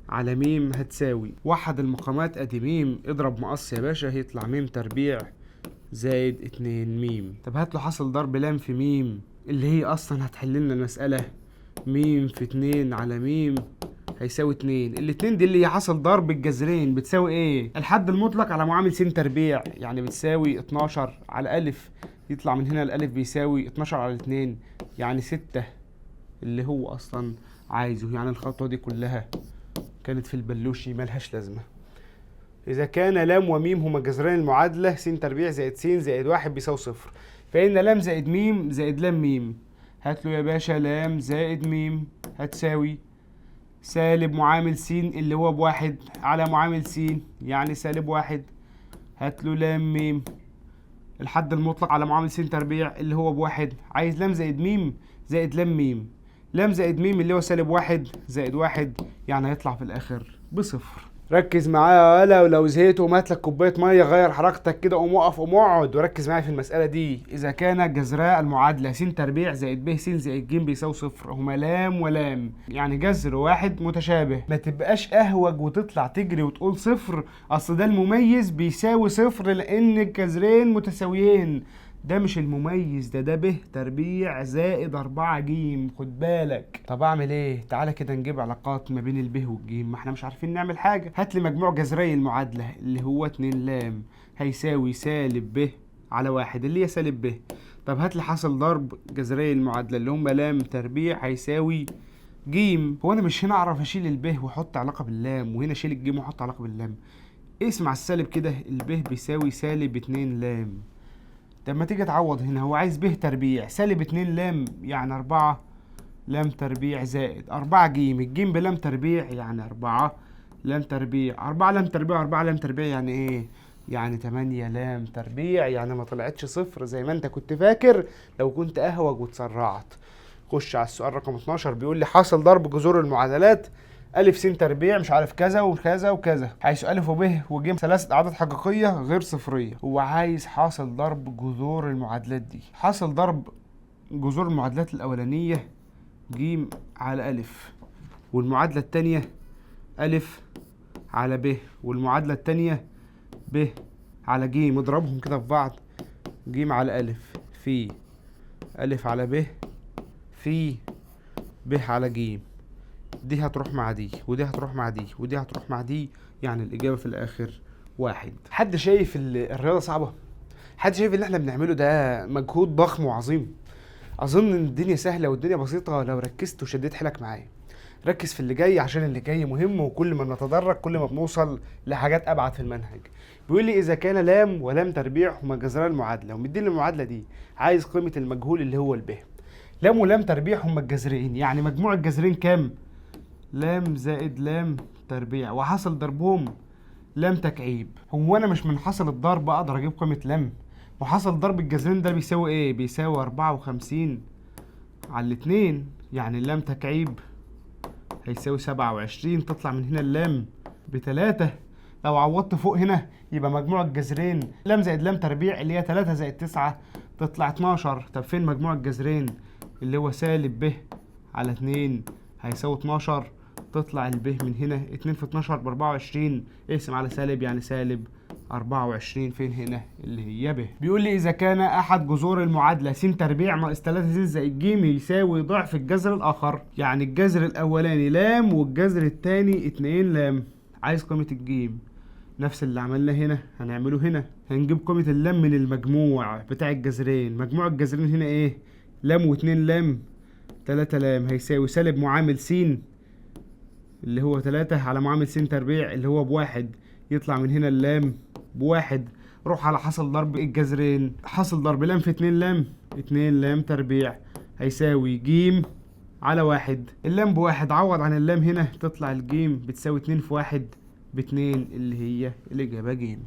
على ميم هتساوي وحد المقامات، أدي ميم، اضرب مقص يا باشا هيطلع ميم تربيع زائد 2 ميم. طب هات له حاصل ضرب لام في ميم اللي هي أصلا هتحل لنا المسألة، ميم في 2 على ميم هيساوي 2، الاتنين دي اللي هي حاصل ضرب الجذرين بتساوي ايه؟ الحد المطلق على معامل س تربيع، يعني بتساوي 12 على ألف، يطلع من هنا الألف بيساوي 12 على 2 يعني 6 اللي هو أصلا عايزه. يعني الخطوة دي كلها كانت في البلوشي ملهاش لازمة. إذا كان لام وميم هما جذرين المعادلة س تربيع زائد س زائد 1 بيساوي صفر، فإن لام زائد ميم زائد لام ميم، هات له يا باشا لام زائد ميم هتساوي سالب معامل س اللي هو بواحد على معامل س يعني سالب 1، هات له لام ميم الحد المطلق على معامل س تربيع اللي هو بواحد، عايز لام زائد ميم زائد لام ميم، لام زائد ميم اللي هو سالب 1 زائد 1 يعني هيطلع في الآخر بصفر. ركز معايا يا ولا، ولو زهقت قوم هات لك كوباية مية، غير حركتك كده، قوم اقف قوم اقعد وركز معايا في المسالة دي. اذا كان جذراء المعادلة س تربيع زائد ب س زائد ج بيساوي صفر، هما لام ولام يعني جذر واحد متشابه، ما تبقاش اهوج وتطلع تجري وتقول صفر، اصل ده المميز بيساوي صفر لان الجذرين متساويين. ده مش المميز، ده ب تربيع زائد 4 ج، خد بالك. طب اعمل ايه؟ تعالى كده نجيب علاقات ما بين الب والج، ما احنا مش عارفين نعمل حاجة. هات لي مجموع جذري المعادلة اللي هو 2 لام هيساوي سالب ب على 1 اللي هي سالب ب. طب هات لي حاصل ضرب جذري المعادلة اللي هم لام تربيع هيساوي ج. هو انا مش هنا اعرف اشيل الب واحط علاقة باللام، وهنا اشيل الج واحط علاقة باللام. اسمع السالب كده، الب بيساوي سالب 2 لام. طب ما تيجي تعوض هنا، هو عايز ب تربيع سالب 2 لام يعني 4 لام تربيع زائد 4 ج، الجيم بلام تربيع يعني 4 لام تربيع، 4 لام تربيع 4 لام تربيع يعني ايه؟ يعني 8 لام تربيع، يعني ما طلعتش صفر زي ما انت كنت فاكر لو كنت اهوج وتسرعت. خش على السؤال رقم 12، بيقول لي حاصل ضرب جذور المعادلات ألف س تربيع مش عارف كذا وكذا وكذا، حيث ألف وب وج 3 أعداد حقيقية غير صفرية. هو عايز حاصل ضرب جذور المعادلات دي. حاصل ضرب جذور المعادلات الأولانية ج على ألف، والمعادلة التانية ألف على ب، والمعادلة التانية ب على ج، اضربهم كده في بعض، ج على ألف في ألف على ب في ب على ج، دي هتروح مع دي ودي هتروح مع دي ودي هتروح مع دي، يعني الإجابة في الآخر 1. حد شايف الرياضة صعبة؟ حد شايف اللي احنا بنعمله ده مجهود ضخم وعظيم؟ أظن إن الدنيا سهلة والدنيا بسيطة لو ركزت وشديت حيلك معايا. ركز في اللي جاي عشان اللي جاي مهم، وكل ما بنتدرج كل ما بنوصل لحاجات أبعد في المنهج. بيقول لي إذا كان لام ولام تربيع هما جذران المعادلة، ومديني المعادلة دي، عايز قيمة المجهول اللي هو الب. لام ولام تربيع هما الجذرين، يعني مجموع الجذرين كام؟ لام زائد لام تربيع، وحصل ضربهم لام تكعيب. هو انا مش من حصل الضرب اقدر اجيب قيمة لام؟ وحصل ضرب الجذرين ده بيساوي ايه؟ بيساوي 54 على 2، يعني اللام تكعيب هيساوي 27، تطلع من هنا اللام ب3. لو عوضت فوق هنا يبقى مجموع الجذرين لام زائد لام تربيع اللي هي 3 زائد 9 تطلع 12. طب فين مجموع الجذرين اللي هو سالب ب على 2 هيساوي 12، تطلع الب من هنا 2 في 12 ب 24، اقسم على سالب يعني سالب 24 فين هنا اللي هي ب. بيقول لي إذا كان أحد جذور المعادلة س تربيع ناقص 3 س زائد ج يساوي ضعف الجذر الآخر، يعني الجذر الأولاني لام والجذر الثاني 2 لام، عايز قيمة الجيم. نفس اللي عملناه هنا هنعمله هنا، هنجيب قيمة اللام من المجموع بتاع الجذرين. مجموع الجذرين هنا ايه؟ لام و2 لام 3 لام، هيساوي سالب معامل س اللي هو 3 على معامل س تربيع اللي هو بواحد، يطلع من هنا اللام بواحد. روح على حاصل ضرب الجذرين، حاصل ضرب لام في 2 لام 2 لام تربيع هيساوي جيم على 1، اللام بواحد، عوض عن اللام هنا تطلع الجيم بتساوي 2 في 1 ب2 اللي هي الإجابة جيم.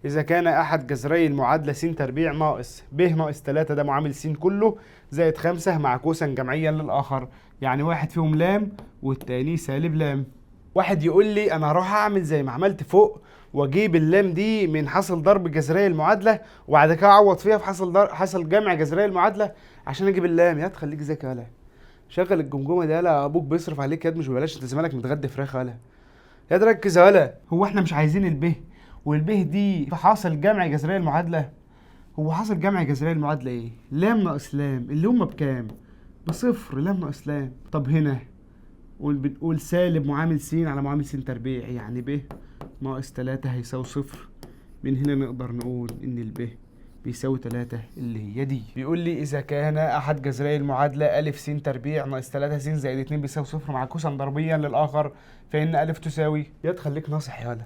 إذا كان أحد جذري المعادلة س تربيع ناقص ب ناقص 3 ده معامل س كله زائد 5 معكوسا جمعيا للآخر، يعني واحد فيهم لام والتاني سالب لام. واحد يقول لي أنا هروح أعمل زي ما عملت فوق وأجيب اللام دي من حاصل ضرب جذري المعادلة وبعد كده أعوض فيها في حاصل جمع جذري المعادلة عشان أجيب اللام. يا تخليك ذكي يالا، شغل الجمجمة دي يالا، أبوك بيصرف عليك ياد مش ببلاش، أنت زمالك متغدي فراخ يالا، يا تركز يالا. هو احنا مش عايزين الب والب دي في حاصل جمع جذري المعادلة؟ هو حاصل جمع جذري المعادلة ايه؟ لام ناقص لام اللي هما بكام؟ بصفر، لام ناقص لام. طب هنا بنقول سالب معامل س على معامل س تربيع، يعني ب ناقص 3 هيساوي صفر. من هنا نقدر نقول ان الب بيساوي 3 اللي هي دي. بيقول لي إذا كان أحد جذري المعادلة أ س تربيع ناقص 3 س زائد 2 بيساوي صفر معكوسا ضربيا للآخر فإن أ تساوي. يا تخليك ناصح يالا،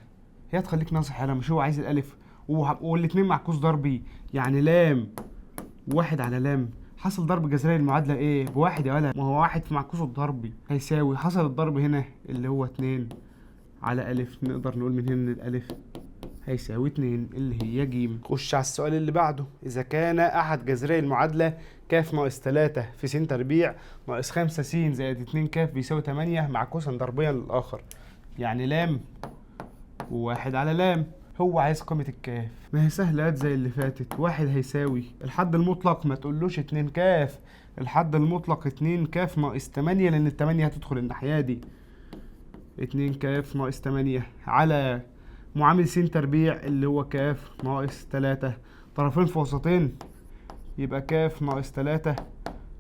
يا تخليك ناصح يالا، مش هو عايز الألف والاتنين معكوس ضربي، يعني لام واحد على لام. حصل ضرب جذري المعادلة إيه؟ بواحد يا ولا، ما هو واحد في معكوسه الضربي هيساوي حصل الضرب هنا اللي هو 2 على ألف، نقدر نقول من هنا إن الألف هيساوي 2 اللي هي جيم. خش على السؤال اللي بعده. إذا كان أحد جذري المعادلة ك ناقص 3 في س تربيع ناقص 5 س زائد 2 ك بيساوي 8 معكوسا ضربيا للآخر، يعني لام وواحد على لام، هو عايز قيمة الكاف. ما هي سهلة زي اللي فاتت، واحد هيساوي الحد المطلق، ما تقولوش 2 كاف، الحد المطلق 2 كاف ناقص 8 لأن التمانية هتدخل الناحية دي، 2 كاف ناقص 8 على معامل س تربيع اللي هو كاف ناقص 3، طرفين في وسطين يبقى كاف ناقص 3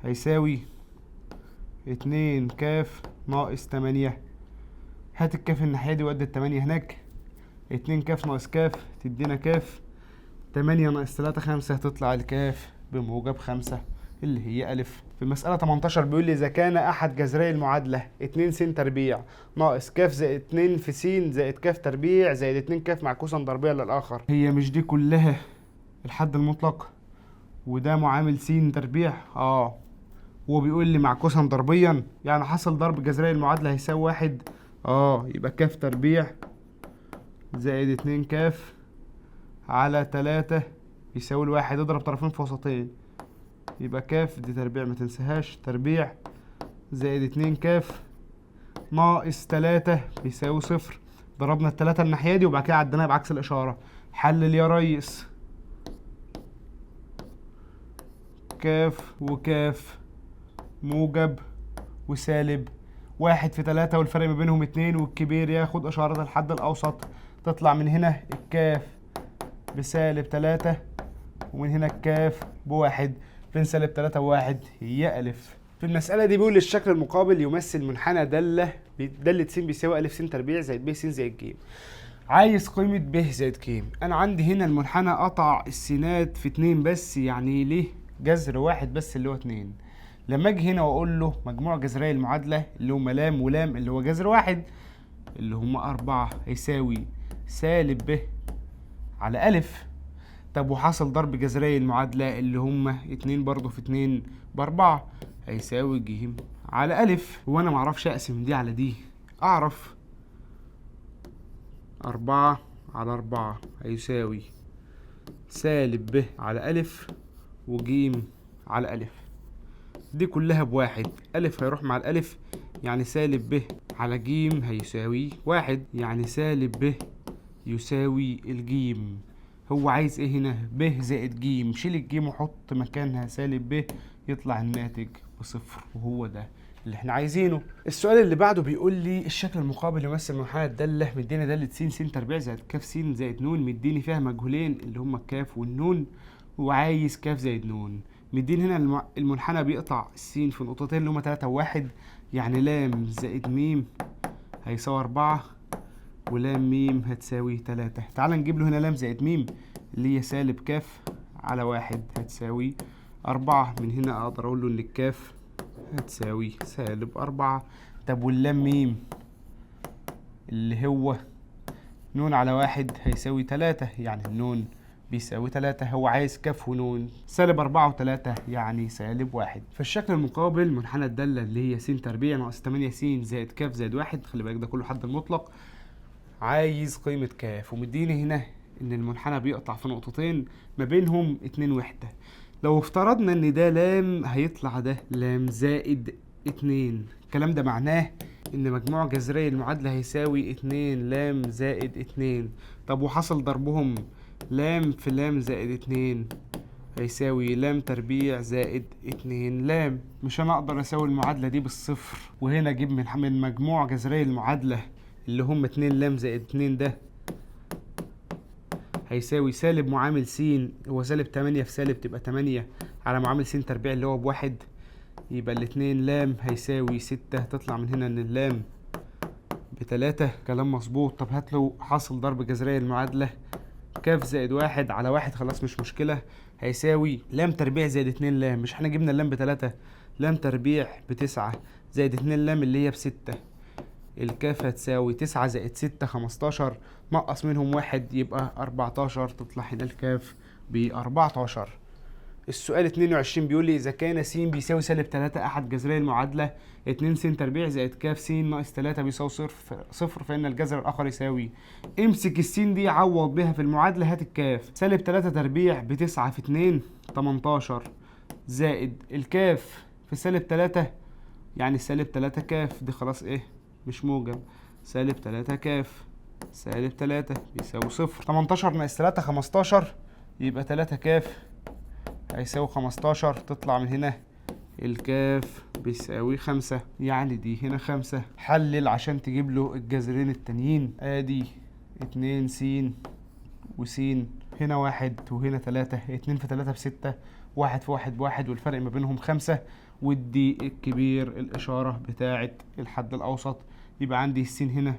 هيساوي 2 كاف ناقص 8. هات الكاف الناحية دي وادي التمانية هناك، 2 كاف ناقص كاف تدينا كاف، 8 ناقص 3 5، هتطلع الكاف بموجب 5 اللي هي ألف. في المسألة 18 بيقول لي إذا كان أحد جذري المعادلة 2 س تربيع ناقص كاف زائد 2 في س زائد كاف تربيع زائد 2 كاف معكوسا ضربيا للآخر، هي مش دي كلها الحد المطلق وده معامل س تربيع؟ هو بيقول لي معكوسا ضربيا، يعني حصل ضرب جذري المعادلة هيساوي 1، يبقى كاف تربيع زائد 2 كاف على 3 يساوي الواحد، اضرب طرفين في وسطين يبقى كاف دي تربيع ما تنساهاش، تربيع زائد 2 كاف ناقص 3 بيساوي صفر. ضربنا التلاتة الناحية دي وبعد كده عديناها بعكس الإشارة. حلل يا ريس، كاف وكاف موجب وسالب، 1 في 3 والفرق ما بينهم 2، والكبير ياخد إشارة الحد الأوسط، تطلع من هنا الكاف بسالب 3 ومن هنا الكاف بواحد، بين سالب 3 و1 هي ألف. في المسألة دي بيقول الشكل المقابل يمثل منحنى دالة س بيساوي ألف س تربيع زائد ب س زائد ج. عايز قيمة ب زائد ج. أنا عندي هنا المنحنى قطع السينات في 2 بس، يعني ليه جذر واحد بس اللي هو 2. لما أجي هنا وأقول له مجموع جذري المعادلة اللي هما لام ولام اللي هو جذر واحد اللي هما 4 هيساوي سالب ب على ألف. طب وحصل ضرب جذري المعادلة اللي هما 2 برضو في 2 ب4 هيساوي ج على ألف. وأنا معرفش أقسم دي على دي، أعرف 4 على 4 هيساوي سالب ب على ألف وجيم على ألف، دي كلها بواحد، ألف هيروح مع الألف يعني سالب ب على جيم هيساوي 1، يعني سالب ب يساوي الجيم. هو عايز ايه هنا؟ ب زائد جيم، شيل الجيم وحط مكانها سالب ب، يطلع الناتج بصفر، وهو ده اللي احنا عايزينه. السؤال اللي بعده بيقول لي الشكل المقابل يمثل منحنى الدالة، مديني داله س س تربيع زائد ك س زائد ن، مديني فيها مجهولين اللي هما الكاف والنون، وعايز كاف زائد نون. مديني هنا المنحنى بيقطع السين في نقطتين اللي هما 3 و1، يعني لام زائد ميم هيساوي 4 ولام ميم هتساوي 3. تعال نجيب له هنا لام زائد ميم اللي هي سالب كاف على 1 هتساوي 4. من هنا اقدر اقول له ان الكاف هتساوي سالب 4. طب واللام ميم اللي هو نون على 1 هيساوي 3، يعني النون بيساوي 3. هو عايز كاف ونون، سالب 4 و3 يعني سالب 1. فالشكل المقابل منحنى الدالة اللي هي س تربيع ناقص 8 س زائد كاف زائد 1، خلي بالك ده كله حد المطلق، عايز قيمة كاف، ومديني هنا إن المنحنى بيقطع في نقطتين ما بينهم 2 وحدة. لو افترضنا إن ده لام هيطلع ده لام زائد 2، الكلام ده معناه إن مجموع جذري المعادلة هيساوي 2 لام زائد 2. طب وحصل ضربهم لام في لام زائد 2 هيساوي لام تربيع زائد 2 لام. مش أنا أقدر أساوي المعادلة دي بالصفر، وهنا أجيب من مجموع جذري المعادلة اللي هم 2 لام زائد 2 ده هيساوي سالب معامل س، هو سالب 8 في سالب تبقى 8 على معامل س تربيع اللي هو بواحد، يبقى الاتنين لام هيساوي 6. تطلع من هنا ان اللام ب3. كلام مظبوط. طب هات له حاصل ضرب جذرية المعادلة كاف زائد 1 على 1، خلاص مش مشكلة، هيساوي لام تربيع زائد 2 لام. مش احنا جبنا اللام ب3، لام تربيع ب9 زائد 2 لام اللي هي ب6، الكاف هتساوي 9 زائد 6 15، نقص منهم 1 يبقى 14، تطلع هنا الكاف ب14. السؤال 22 بيقول لي إذا كان س بيساوي سالب 3 أحد جذري المعادلة 2 س تربيع زائد ك س ناقص 3 بيساوي صفر، فإن الجذر الآخر يساوي. امسك السين دي عوض بيها في المعادلة، هات الكاف. سالب 3 تربيع ب9 في 2 18 زائد الكاف في سالب 3 يعني سالب 3 كاف، دي خلاص إيه مش موجب، سالب 3 كاف سالب 3 بيساوي صفر. 18 ناقص 3 15، يبقى 3 كاف هيساوي 15، تطلع من هنا الكاف بيساوي 5، يعني دي هنا 5. حلل عشان تجيب له الجذرين التانيين، ادي 2 س وس، هنا 1 وهنا 3، 2 في 3 ب6، 1 في 1 ب1، والفرق ما بينهم 5، ودي الكبير الإشارة بتاعة الحد الأوسط، يبقى عندي السين هنا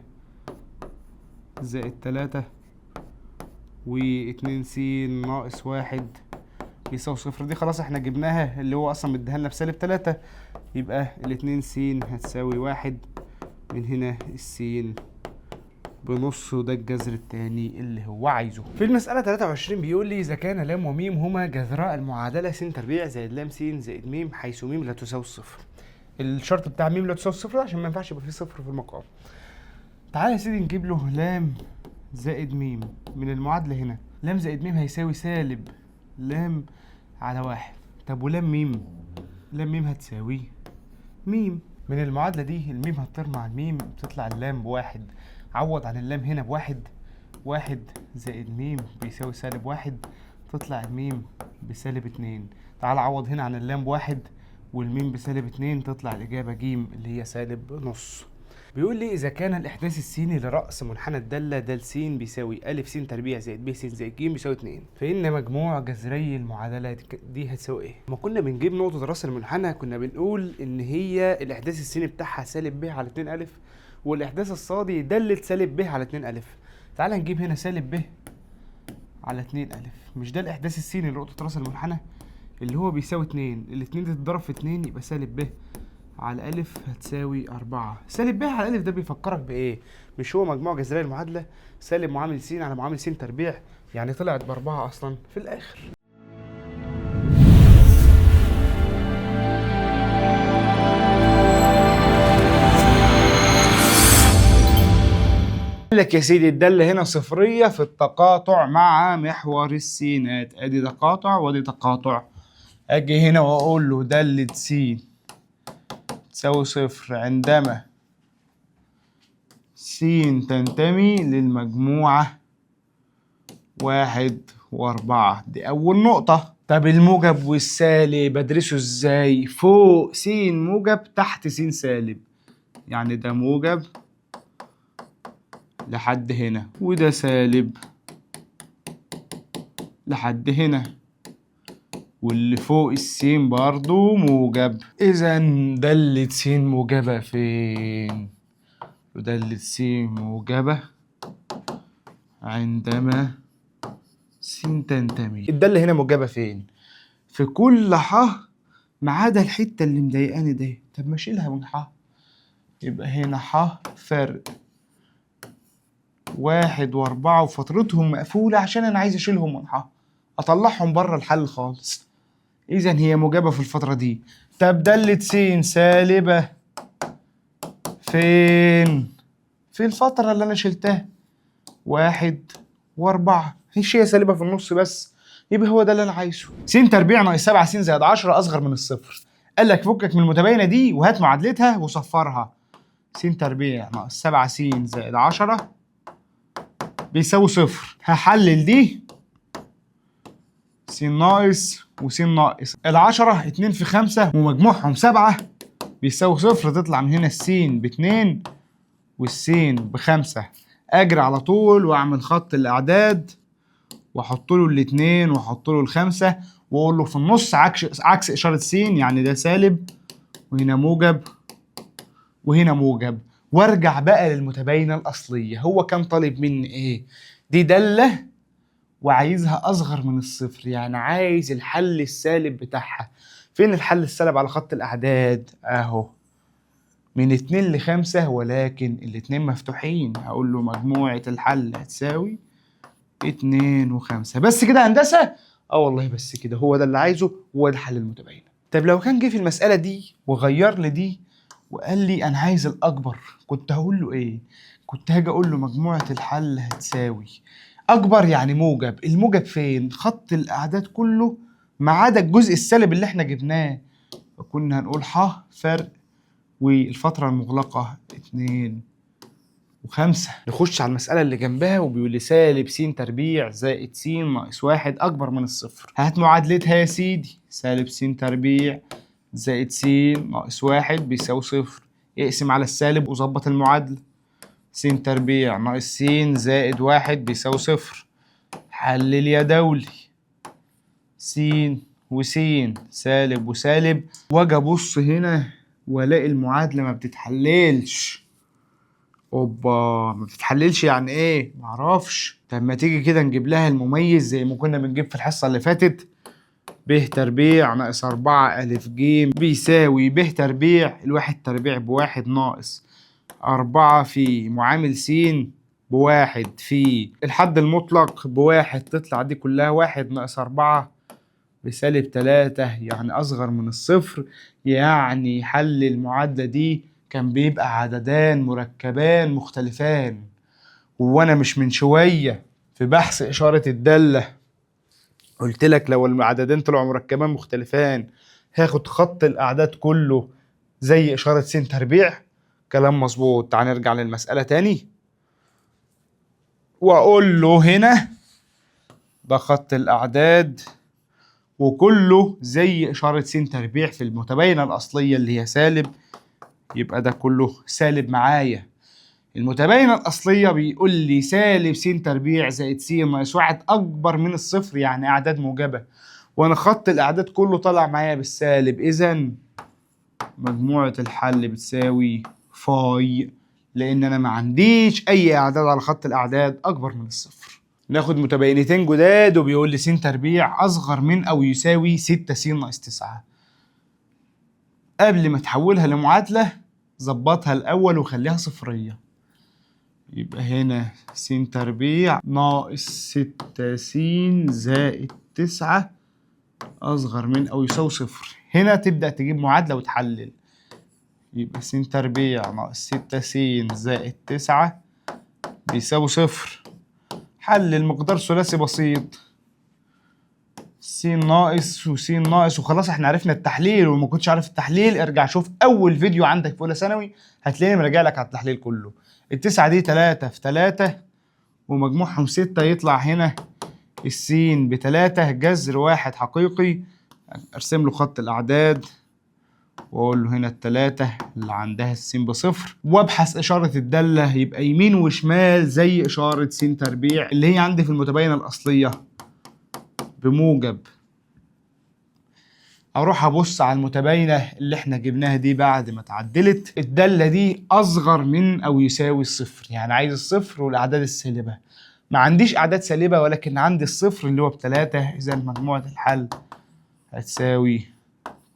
زائد 3 و2 س ناقص 1 بيساوي صفر. دي خلاص احنا جبناها اللي هو اصلا مديها لنا بسالب 3، يبقى الاتنين س هتساوي 1، من هنا السين بنص، وده الجذر التاني اللي هو عايزه. في المسألة 23 بيقول لي إذا كان لام وميم هما جذراء المعادلة س تربيع زائد لام س زائد ميم حيث ميم لا تساوي الصفر. الشرط بتاع ميم لا تساوي الصفر عشان ما ينفعش يبقى فيه صفر في المقام. تعالى يا سيدي نجيب له لام زائد ميم من المعادلة هنا، لام زائد ميم هيساوي سالب لام على 1. طب ولام ميم؟ لام ميم هتساوي ميم. من المعادلة دي الميم هتطير مع الميم، تطلع اللام ب1. عوض عن اللام هنا ب1، 1 زائد ميم بيساوي سالب 1، تطلع الميم بسالب 2. تعال عوض هنا عن اللام ب1 والميم بسالب 2، تطلع الإجابة جيم اللي هي سالب نص. بيقول لي إذا كان الإحداث السيني لرأس منحنى الدالة د س بيساوي أ س تربيع زائد ب س زائد ج بيساوي 2، فإن مجموع جذري المعادلة دي هتساوي إيه؟ لما كنا بنجيب نقطة رأس المنحنى كنا بنقول إن هي الإحداث السيني بتاعها سالب ب على 2 أ، والإحداث الصادي دالة سالب ب على 2 أ. تعال نجيب هنا سالب ب على 2 أ، مش ده الإحداث السيني لنقطة رأس المنحنى اللي هو بيساوي 2، الاتنين دي تتضرب في 2 يبقى سالب ب على ألف هتساوي 4. سالب ب على ألف ده بيفكرك بإيه؟ مش هو مجموع جذري المعادلة سالب معامل س على معامل س تربيع، يعني طلعت ب4 أصلا في الآخر. لك يا سيدي الدالة هنا صفرية في التقاطع مع محور السينات، ادي تقاطع وادي تقاطع. اجي هنا واقول له دالة س تساوي صفر عندما س تنتمي للمجموعة 1 و4، دي أول نقطة. طب الموجب والسالب ادرسه ازاي؟ فوق س موجب تحت س سالب، يعني ده موجب لحد هنا وده سالب لحد هنا، واللي فوق السين برضو موجب. اذا دالة س موجبة فين؟ ودالة س موجبة عندما س تنتمي. الدالة هنا موجبة فين؟ في كل ح ما عدا الحتة اللي مضايقاني دي. طب ما اشيلها من ح، يبقى هنا ح فرق 1 و4 وفترتهم مقفولة عشان أنا عايز أشيلهم من ح، أطلعهم بره الحل خالص. إذا هي موجبة في الفترة دي. طب دالة س سالبة فين؟ في الفترة اللي أنا شلتها 1 و4، هي سالبة في النص بس، يبقى هو ده اللي أنا عايزه. س تربيع ناقص 7 س زائد 10 أصغر من الصفر. قال لك فكك من المتباينة دي وهات معادلتها وصفرها. س تربيع ناقص 7 س زائد 10 بيساوي صفر. هحلل دي س ناقص وس ناقص، ال10 2 في 5 ومجموعهم 7 بيساوي صفر، تطلع من هنا السين ب2 والسين ب5. اجري على طول واعمل خط الاعداد واحط له ال2 واحط له ال5 واقول له في النص عكس اشاره س، يعني ده سالب وهنا موجب وهنا موجب. وارجع بقى للمتباينه الاصليه. هو كان طالب مني ايه؟ دي داله وعايزها اصغر من الصفر، يعني عايز الحل السالب بتاعها. فين الحل السالب على خط الاعداد؟ اهو من 2 ل5، ولكن الاتنين مفتوحين. هقول له مجموعة الحل هتساوي 2 و5. بس كده هندسة؟ اه والله بس كده، هو ده اللي عايزه، هو ده حل المتباينة. طب لو كان جه في المسألة دي وغير لي دي وقال لي أنا عايز الأكبر، كنت هقول له إيه؟ كنت هاجي أقول له مجموعة الحل هتساوي أكبر يعني موجب، الموجب فين؟ خط الأعداد كله ما عدا الجزء السالب اللي إحنا جبناه، فكنا هنقول ح فرق والفترة المغلقة 2 و5. نخش على المسألة اللي جنبها وبيقول لي سالب س تربيع زائد س ناقص 1 أكبر من الصفر. هات معادلتها يا سيدي، سالب س تربيع زائد س ناقص 1 بيساوي صفر. اقسم على السالب وظبط المعادلة، س تربيع ناقص س زائد 1 بيساوي صفر. حلل يا دولي، س وس سالب وسالب، واجي ابص هنا والاقي المعادلة ما بتتحللش. اوبا، ما بتتحللش يعني ايه؟ معرفش. طب ما تيجي كده نجيب لها المميز زي ما كنا بنجيب في الحصة اللي فاتت. ب تربيع ناقص 4 ألف ج بيساوي ب تربيع، الواحد تربيع بواحد ناقص 4 في معامل س بواحد في الحد المطلق بواحد، تطلع دي كلها 1 ناقص 4 بسالب 3، يعني أصغر من الصفر. يعني حل المعادلة دي كان بيبقى عددان مركبان مختلفان. وأنا مش من شوية في بحث إشارة الدالة قلت لك لو العددين طلعوا مركبان مختلفان هاخد خط الأعداد كله زي إشارة س تربيع؟ كلام مظبوط. تعال نرجع للمسألة تاني وأقول له هنا ده خط الأعداد وكله زي إشارة س تربيع في المتباينة الأصلية اللي هي سالب، يبقى ده كله سالب معايا. المتباينة الأصلية بيقول لي سالب س تربيع زائد س ناقص 1 أكبر من الصفر، يعني أعداد موجبة، وأنا خط الأعداد كله طلع معايا بالسالب، إذا مجموعة الحل بتساوي فاي، لأن أنا ما عنديش أي أعداد على خط الأعداد أكبر من الصفر. ناخد متباينتين جداد وبيقول لي س تربيع أصغر من أو يساوي 6 س ناقص 9. قبل ما تحولها لمعادلة ظبطها الأول وخليها صفرية. يبقى هنا س تربيع ناقص 6 س زائد 9 أصغر من أو يساوي صفر. هنا تبدأ تجيب معادلة وتحلل. يبقى س تربيع ناقص 6 س زائد 9 بيساوي صفر. حل المقدار ثلاثي بسيط، س ناقص وس ناقص، وخلاص احنا عرفنا التحليل. وما كنتش عارف التحليل ارجع شوف اول فيديو عندك في اولى ثانوي هتلاقيني مراجع لك على التحليل كله. التسعة دي 3 في 3 ومجموعهم 6، يطلع هنا السين ب3، جذر 1 حقيقي. ارسم له خط الاعداد واقول له هنا ال3 اللي عندها السين ب0، وابحث اشارة الدالة، يبقى يمين وشمال زي اشارة س تربيع اللي هي عندي في المتباينة الاصلية بموجب. اروح ابص على المتباينة اللي احنا جبناها دي بعد ما اتعدلت، الدالة دي اصغر من او يساوي الصفر، يعني عايز الصفر والاعداد السالبه. ما عنديش اعداد سالبه ولكن عندي الصفر اللي هو ب3، اذا مجموعة الحل هتساوي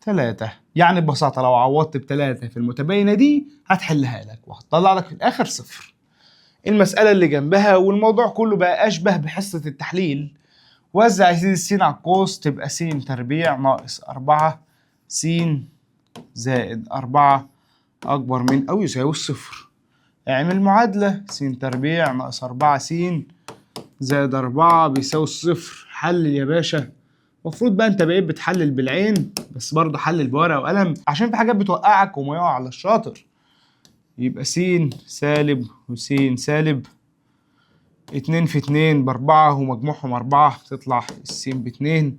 3. يعني ببساطة لو عوضت ب3 في المتباينة دي هتحلها لك وهتطلع لك في الاخر صفر. المسالة اللي جنبها والموضوع كله بقى اشبه بحصة التحليل. وزع يا سيدي السين على القوس، تبقى س تربيع ناقص 4 س زائد 4 أكبر من أو يساوي الصفر. اعمل معادلة، س تربيع ناقص 4 س زائد 4 بيساوي الصفر. حلل يا باشا. المفروض بقى انت بقيت بتحلل بالعين، بس برضه حلل بورقة وقلم عشان في حاجات بتوقعك وما يقع على الشاطر. يبقى س سالب وس سالب، 2 في 2 ب4 ومجموعهم 4، تطلع السين ب2.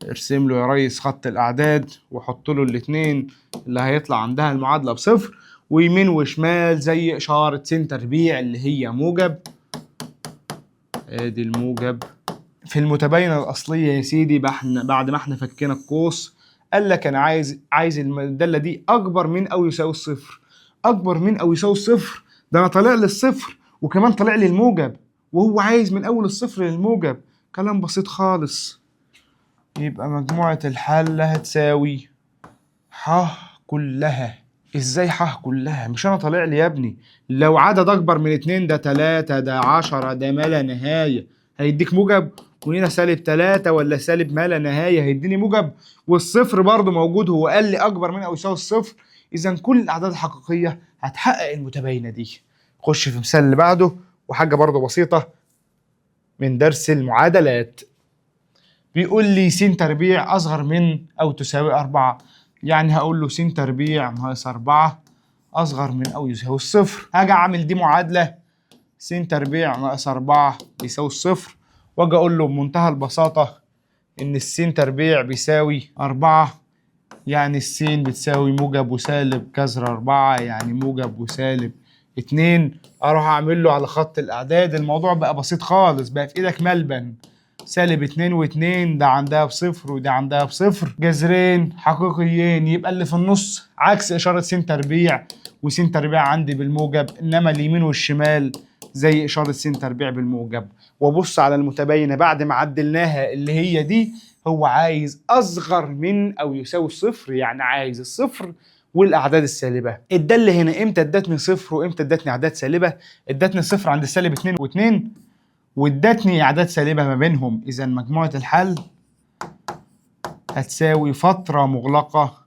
ارسم له يا ريس خط الأعداد وحط له الاتنين اللي هيطلع عندها المعادلة بصفر، ويمين وشمال زي إشارة س تربيع اللي هي موجب. ادي الموجب. في المتباينة الأصلية يا سيدي بعد ما احنا فكينا القوس قال لك أنا عايز الدالة دي أكبر من أو يساوي الصفر. أكبر من أو يساوي الصفر، ده أنا طالع لي الصفر وكمان طالع لي الموجب، وهو عايز من أول الصفر للموجب. كلام بسيط خالص. يبقى مجموعة الحل هتساوي ح كلها. ازاي ح كلها؟ مش انا طالع لي يا ابني لو عدد اكبر من 2 ده 3 ده 10 ده ما لا نهاية هيديك موجب، وهنا سالب 3 ولا سالب ما لا نهاية هيديني موجب، والصفر برضو موجود، هو قال لي اكبر من او يساوي الصفر. اذا كل الاعداد الحقيقية هتحقق المتباينة دي. خش في المثال اللي بعده، وحاجة برضو بسيطة من درس المعادلات. بيقول لي س تربيع أصغر من أو تساوي 4، يعني هقول له س تربيع ناقص 4 أصغر من أو يساوي الصفر. هاجي أعمل دي معادلة، س تربيع ناقص 4 بيساوي الصفر، وأجي أقول له بمنتهى البساطة إن الس تربيع بيساوي 4، يعني السين بتساوي موجب وسالب جذر 4، يعني موجب وسالب 2. أروح أعمل له على خط الأعداد، الموضوع بقى بسيط خالص، بقى في إيدك ملبن. سالب 2 و2 ده عندها بصفر وده عندها بصفر، جذرين حقيقيين، يبقى اللي في النص عكس إشارة س تربيع، وس تربيع عندي بالموجب، إنما اليمين والشمال زي إشارة س تربيع بالموجب. وأبص على المتباينة بعد ما عدلناها اللي هي دي، هو عايز أصغر من أو يساوي الصفر، يعني عايز الصفر والأعداد السالبة. الدالة هنا إمتى ادتني صفر وإمتى ادتني أعداد سالبة؟ ادتني صفر عند السالب 2 و2، وادتني اعداد سالبه ما بينهم. اذا مجموعة الحل هتساوي فترة مغلقة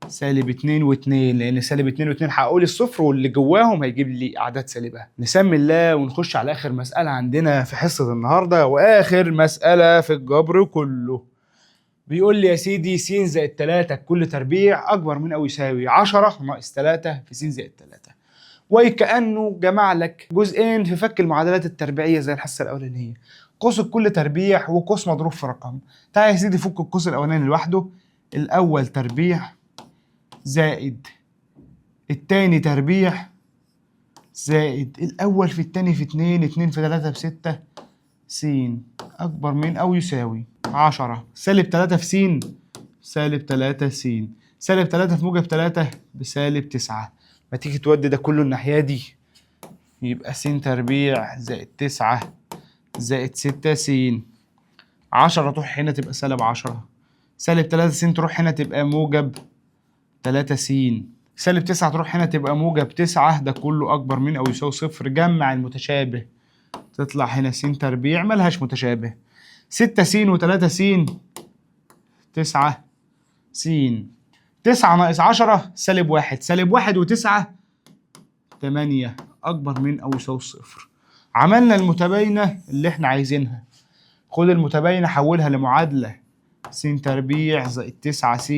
سالب 2 و2، لان سالب 2 و2 حققوا لي الصفر واللي جواهم هيجيب لي اعداد سالبه. نسمي الله ونخش على اخر مسالة عندنا في حصة النهارده، واخر مسالة في الجبر كله. بيقول لي يا سيدي س زائد 3 كل تربيع اكبر من او يساوي 10 ناقص 3 في س زائد 3، وكأنه جمع لك جزئين في فك المعادلات التربيعية زي الحصة الأولانية، قوس الكل تربيع وقوس مضروب في رقم. تعال يا سيدي فك القوس الأولاني لوحده، الأول تربيع زائد التاني تربيع زائد الأول في التاني في 2، 2 في 3 ب6 س أكبر من أو يساوي 10 سالب 3 في س سالب 3 س سالب 3 في موجب 3 بسالب 9. ما تيجي تودي ده كله الناحية دي، يبقى س تربيع زائد 9 زائد 6 س، 10 تروح هنا تبقى سالب 10، سالب 3 س تروح هنا تبقى موجب 3 س، سالب 9 تروح هنا تبقى موجب 9، ده كله أكبر من أو يساوي صفر. جمع المتشابه تطلع هنا س تربيع ملهاش متشابه، 6 س و3 س 9 س، 9 ناقص 10 سالب 1، سالب 1 و9 8 أكبر من أو يساوي صفر. عملنا المتباينة اللي احنا عايزينها. خد المتباينة حولها لمعادلة، س تربيع زائد 9 س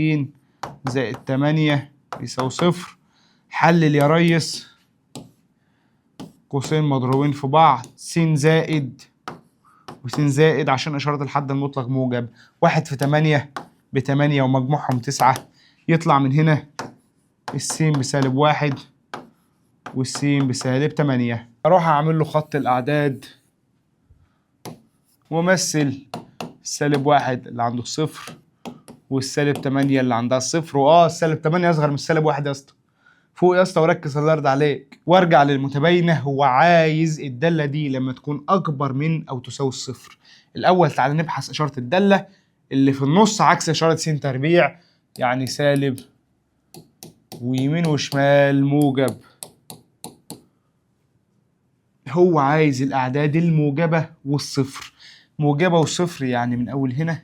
زائد 8 يساوي صفر. حلل يا ريس، قوسين مضروبين في بعض، س زائد وس زائد عشان إشارة الحد المطلق موجب. 1 في 8 ب8 ومجموعهم 9، يطلع من هنا السين بسالب 1 والسين بسالب 8. أروح أعمل له خط الأعداد وأمثل السالب 1 اللي عنده الصفر والسالب 8 اللي عندها الصفر. السالب 8 أصغر من السالب 1 يا اسطى. فوق يا اسطى وركز الله يرضى عليك. وارجع للمتباينة، هو عايز الدالة دي لما تكون أكبر من أو تساوي الصفر. الأول تعالى نبحث إشارة الدالة اللي في النص عكس إشارة س تربيع، يعني سالب ويمين وشمال موجب. هو عايز الأعداد الموجبة والصفر، موجبة وصفر يعني من أول هنا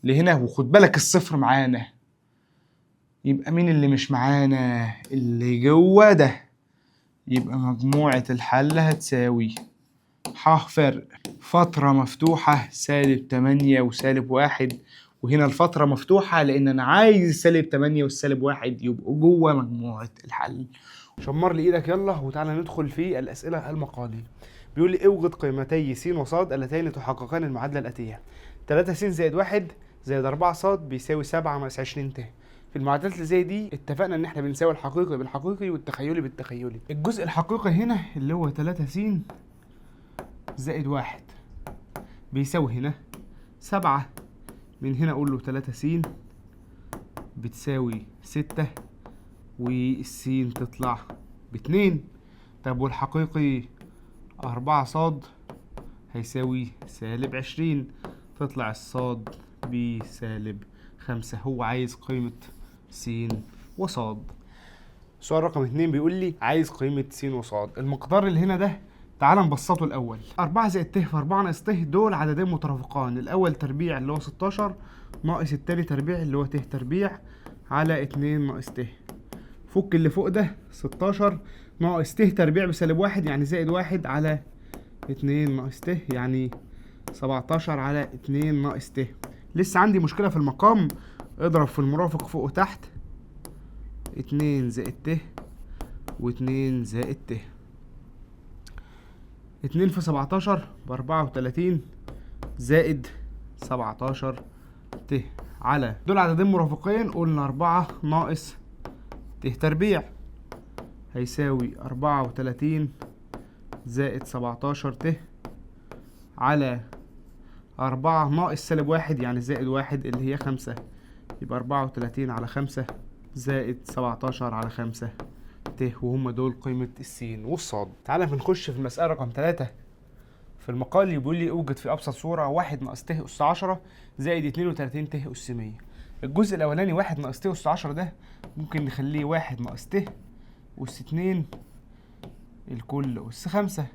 لهنا، وخد بالك الصفر معانا، يبقى مين اللي مش معانا؟ اللي جوه ده. يبقى مجموعة الحل هتساوي ح فرق فترة مفتوحة سالب 8 وسالب 1، وهنا الفترة مفتوحة لأن أنا عايز سالب 8 والسالب 1 يبقوا جوه مجموعة الحل. شمر لي إيدك يلا وتعالى ندخل في الأسئلة المقالي. بيقول لي اوجد قيمتي س وص اللتين تحققان المعادلة الآتية: 3 س زائد 1 زائد 4 ص بيساوي 7 ناقص 20 ت. في المعادلات اللي زي دي اتفقنا ان احنا بنساوي الحقيقي بالحقيقي والتخيلي بالتخيلي. الجزء الحقيقي هنا اللي هو 3 س زائد 1 بيساوي هنا 7، من هنا اقول له 3 س بتساوي 6 والسين تطلع ب2. طب والحقيقي 4 ص هيساوي سالب 20، تطلع الصاد بسالب 5. هو عايز قيمة س وصاد. سؤال رقم 2 بيقول لي عايز قيمة س وصاد. المقدار اللي هنا ده تعال نبسطه الأول. 4 زائد ت في 4 ناقص ت دول عددين مترافقان، الأول تربيع اللي هو 16 ناقص التاني تربيع اللي هو ت تربيع على 2 ناقص ت. فك اللي فوق ده 16 ناقص ت تربيع بسالب 1 يعني زائد 1 على 2 ناقص ت، يعني 17 على 2 ناقص ت. لسه عندي مشكلة في المقام، اضرب في المرافق فوق وتحت 2 زائد ت و2 زائد ت. 2 في 17 ب34 زائد 17 ت على دول عددين مرافقين، قلنا 4 ناقص ت تربيع هيساوي 34 زائد 17 ت على 4 ناقص سالب 1 يعني زائد 1 اللي هي 5، يبقى 34 على 5 زائد 17 على 5 ت، وهم دول قيمة السين والصاد. تعالى بنخش في المسألة رقم 3 في المقال اللي بيقول لي اوجد في أبسط صورة 1 ناقص ت أس 10 زائد 32 ت أس 100. الجزء الأولاني 1 ناقص ت أس 10 ده ممكن نخليه 1 ناقص ت أس 2 الكل أس 5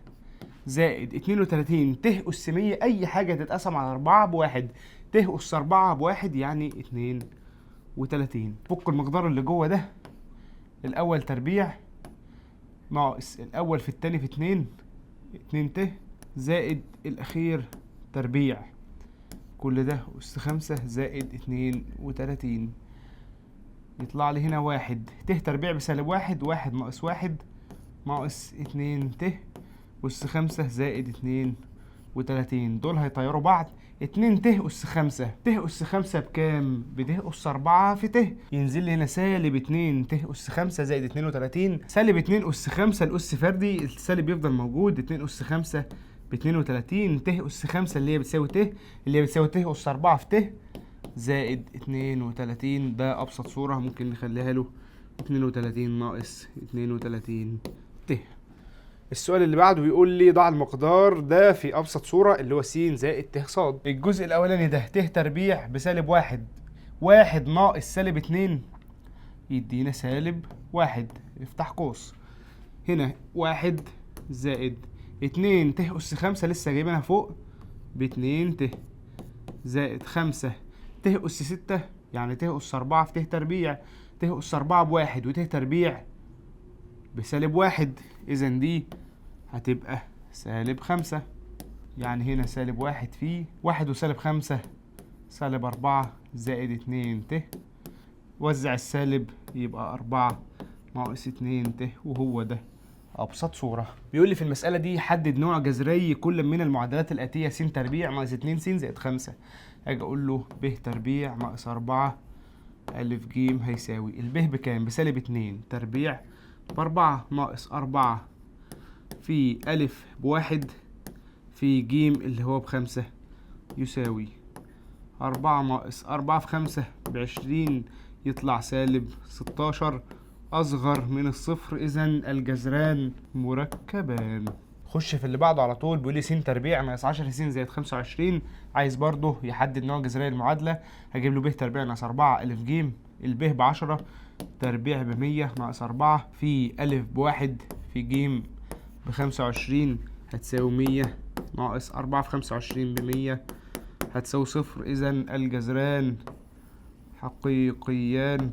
زائد 32 ت أس 100، أي حاجة تتقسم على 4 بواحد، ت أس 4 بواحد يعني 32. فك المقدار اللي جوه ده، الأول تربيع ناقص الأول في التاني في 2، 2 ت زائد الأخير تربيع، كل ده أس 5 زائد 32. يطلع لي هنا 1 ت تربيع بسالب 1، 1 ناقص 1 ناقص 2 ت أس 5 زائد 32. دول هيطيروا بعض. 2 ت أس 5، ت أس 5 بكام؟ بت أس 4 في ت، ينزل لي هنا سالب 2 ت أس 5 زائد 32، سالب 2 أس 5 الأس فردي، السالب يفضل موجود، 2 أس 5 ب 32، ت أس 5 اللي هي بتساوي ت، اللي هي بتساوي ت أس 4 في ت زائد 32. ده أبسط صورة ممكن نخليها له 32 ناقص 32 ت. السؤال اللي بعده بيقول لي ضع المقدار ده في أبسط صورة اللي هو س زائد ت ص. الجزء الأولاني ده ت تربيع بسالب 1، 1 ناقص سالب 2 يدينا سالب 1، افتح قوس هنا 1 زائد 2 ت أس 5 لسه جايبينها فوق ب2 ت زائد 5 ت أس 6 يعني ت أس 4 في ت تربيع، ت أس 4 بواحد وت تربيع بسالب 1، إذا دي هتبقى سالب 5، يعني هنا سالب 1 في 1 وسالب 5 سالب 4 زائد 2 ت، وزع السالب يبقى 4 ناقص 2 ت، وهو ده ابسط صوره. بيقول لي في المسالة دي حدد نوع جذري كل من المعادلات الاتية: س تربيع ناقص 2 س زائد 5. اجي اقول له ب تربيع ناقص 4 ألف ج هيساوي الب بكام؟ بسالب 2 تربيع ب4 ناقص 4 في ألف ب1 في ج اللي هو ب5 يساوي 4 ناقص 4 في 5 ب20 يطلع سالب 16 أصغر من الصفر. إذا الجذران مركبان. خش في اللي بعده على طول. بيقول لي س تربيع ناقص 10 س زائد 25، عايز برضه يحدد نوع جذرية المعادلة. هجيب له ب تربيع ناقص 4 ألف ج، الب ب10 تربيع ب100 ناقص 4 في ألف ب1 في ج ب25 هتساوي 100 ناقص 4 في 25 ب100 هتساوي صفر. إذا الجذران حقيقيان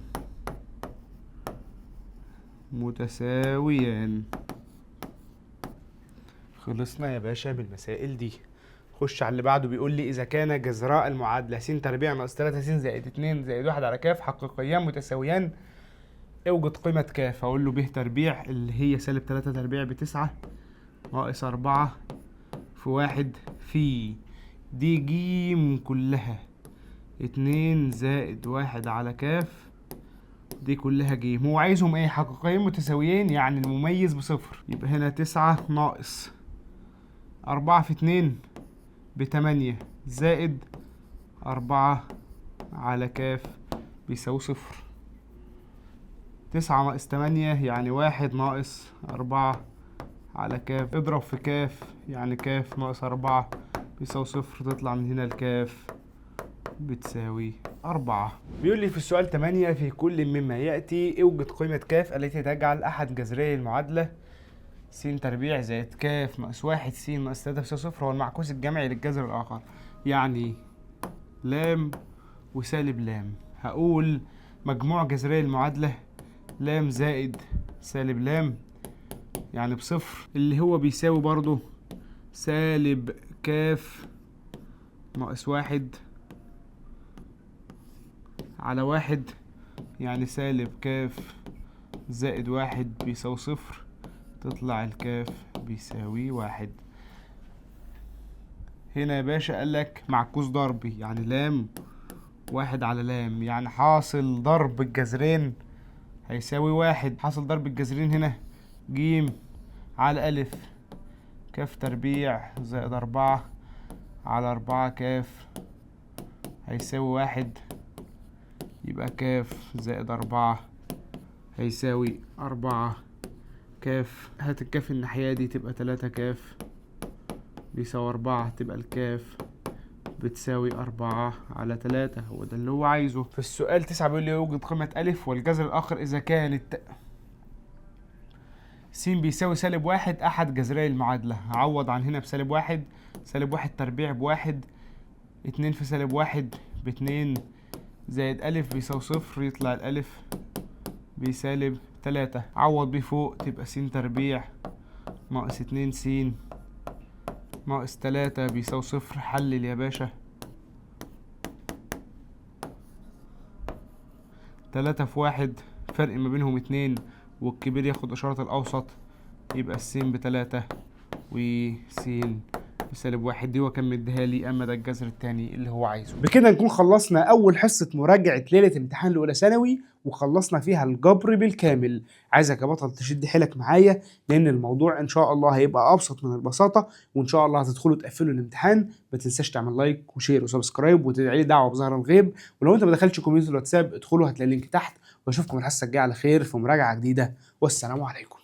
متساويان. خلصنا يا باشا بالمسائل دي. خش على اللي بعده. بيقول لي إذا كان جذراء المعادلة س تربيع ناقص 3 س زائد 2 زائد 1 على ك حقيقيان متساويان، اوجد قيمة ك. أقول له ب تربيع اللي هي سالب 3 تربيع ب9 ناقص 4 في 1 في دي ج كلها 2 زائد 1 على ك دي كلها ج. هو عايزهم ايه؟ حقيقيين متساويين، يعني المميز بصفر. يبقى هنا 9 ناقص 4 في 2 ب8 زائد 4 على ك بيساوي صفر. 9 ناقص 8 يعني 1 ناقص 4 على ك، اضرب في ك يعني ك ناقص 4 بيساوي صفر، تطلع من هنا الكاف بتساوي 4. بيقول لي في السؤال 8 في كل مما يأتي اوجد قيمة ك التي تجعل أحد جذري المعادلة س تربيع زائد ك ناقص 1 س ناقص 3 بيساوي صفر هو المعكوس الجمعي للجذر الآخر، يعني لام وسالب لام. هقول مجموع جذري المعادلة لام زائد سالب لام يعني بصفر، اللي هو بيساوي برضو سالب ك ناقص 1 على 1 يعني سالب ك زائد 1 بيساوي صفر، تطلع الكاف بيساوي 1. هنا يا باشا قالك معكوس ضربي، يعني لام 1 على لام، يعني حاصل ضرب الجذرين هيساوي 1. حاصل ضرب الجذرين هنا ج على ألف كاف تربيع زائد 4 على 4 كاف هيساوي 1، يبقى كاف زائد 4 هيساوي 4 كاف. هات الكاف الناحية دي تبقى 3 كاف بيساوي 4، تبقى الكاف بتساوي 4 على 3. هو ده اللي هو عايزه. في السؤال 9 بيقول لي يوجد قيمة ألف والجذر الآخر إذا كانت س بيساوي سالب 1 أحد جذري المعادلة. هعوض عن هنا بسالب 1، سالب 1 تربيع ب1، 2 في سالب 1 ب2 زائد ألف بيساوي صفر، يطلع الألف بسالب 3. عوض بيه فوق تبقى س تربيع ناقص 2 س ناقص 3 بيساوي صفر. حلل يا باشا، 3 في 1 فرق ما بينهم 2 والكبير ياخد إشارة الأوسط، يبقى السين ب3 وسين بسالب 1. دي هو كان مديها لي، أما ده الجذر التاني اللي هو عايزه. بكده نكون خلصنا أول حصة مراجعة ليلة امتحان الأولى ثانوي، وخلصنا فيها الجبر بالكامل. عايزك يا بطل تشد حيلك معايا، لأن الموضوع إن شاء الله هيبقى أبسط من البساطة، وإن شاء الله هتدخلوا تقفلوا الامتحان. ما تنساش تعمل like و share و subscribe وتدعي لي دعوة بظهر الغيب. ولو أنت ما دخلتش community الواتساب ادخلوا، هتلاقي ال link تحت. واشوفكم الحصة الجاية على خير في مراجعة جديدة، والسلام عليكم.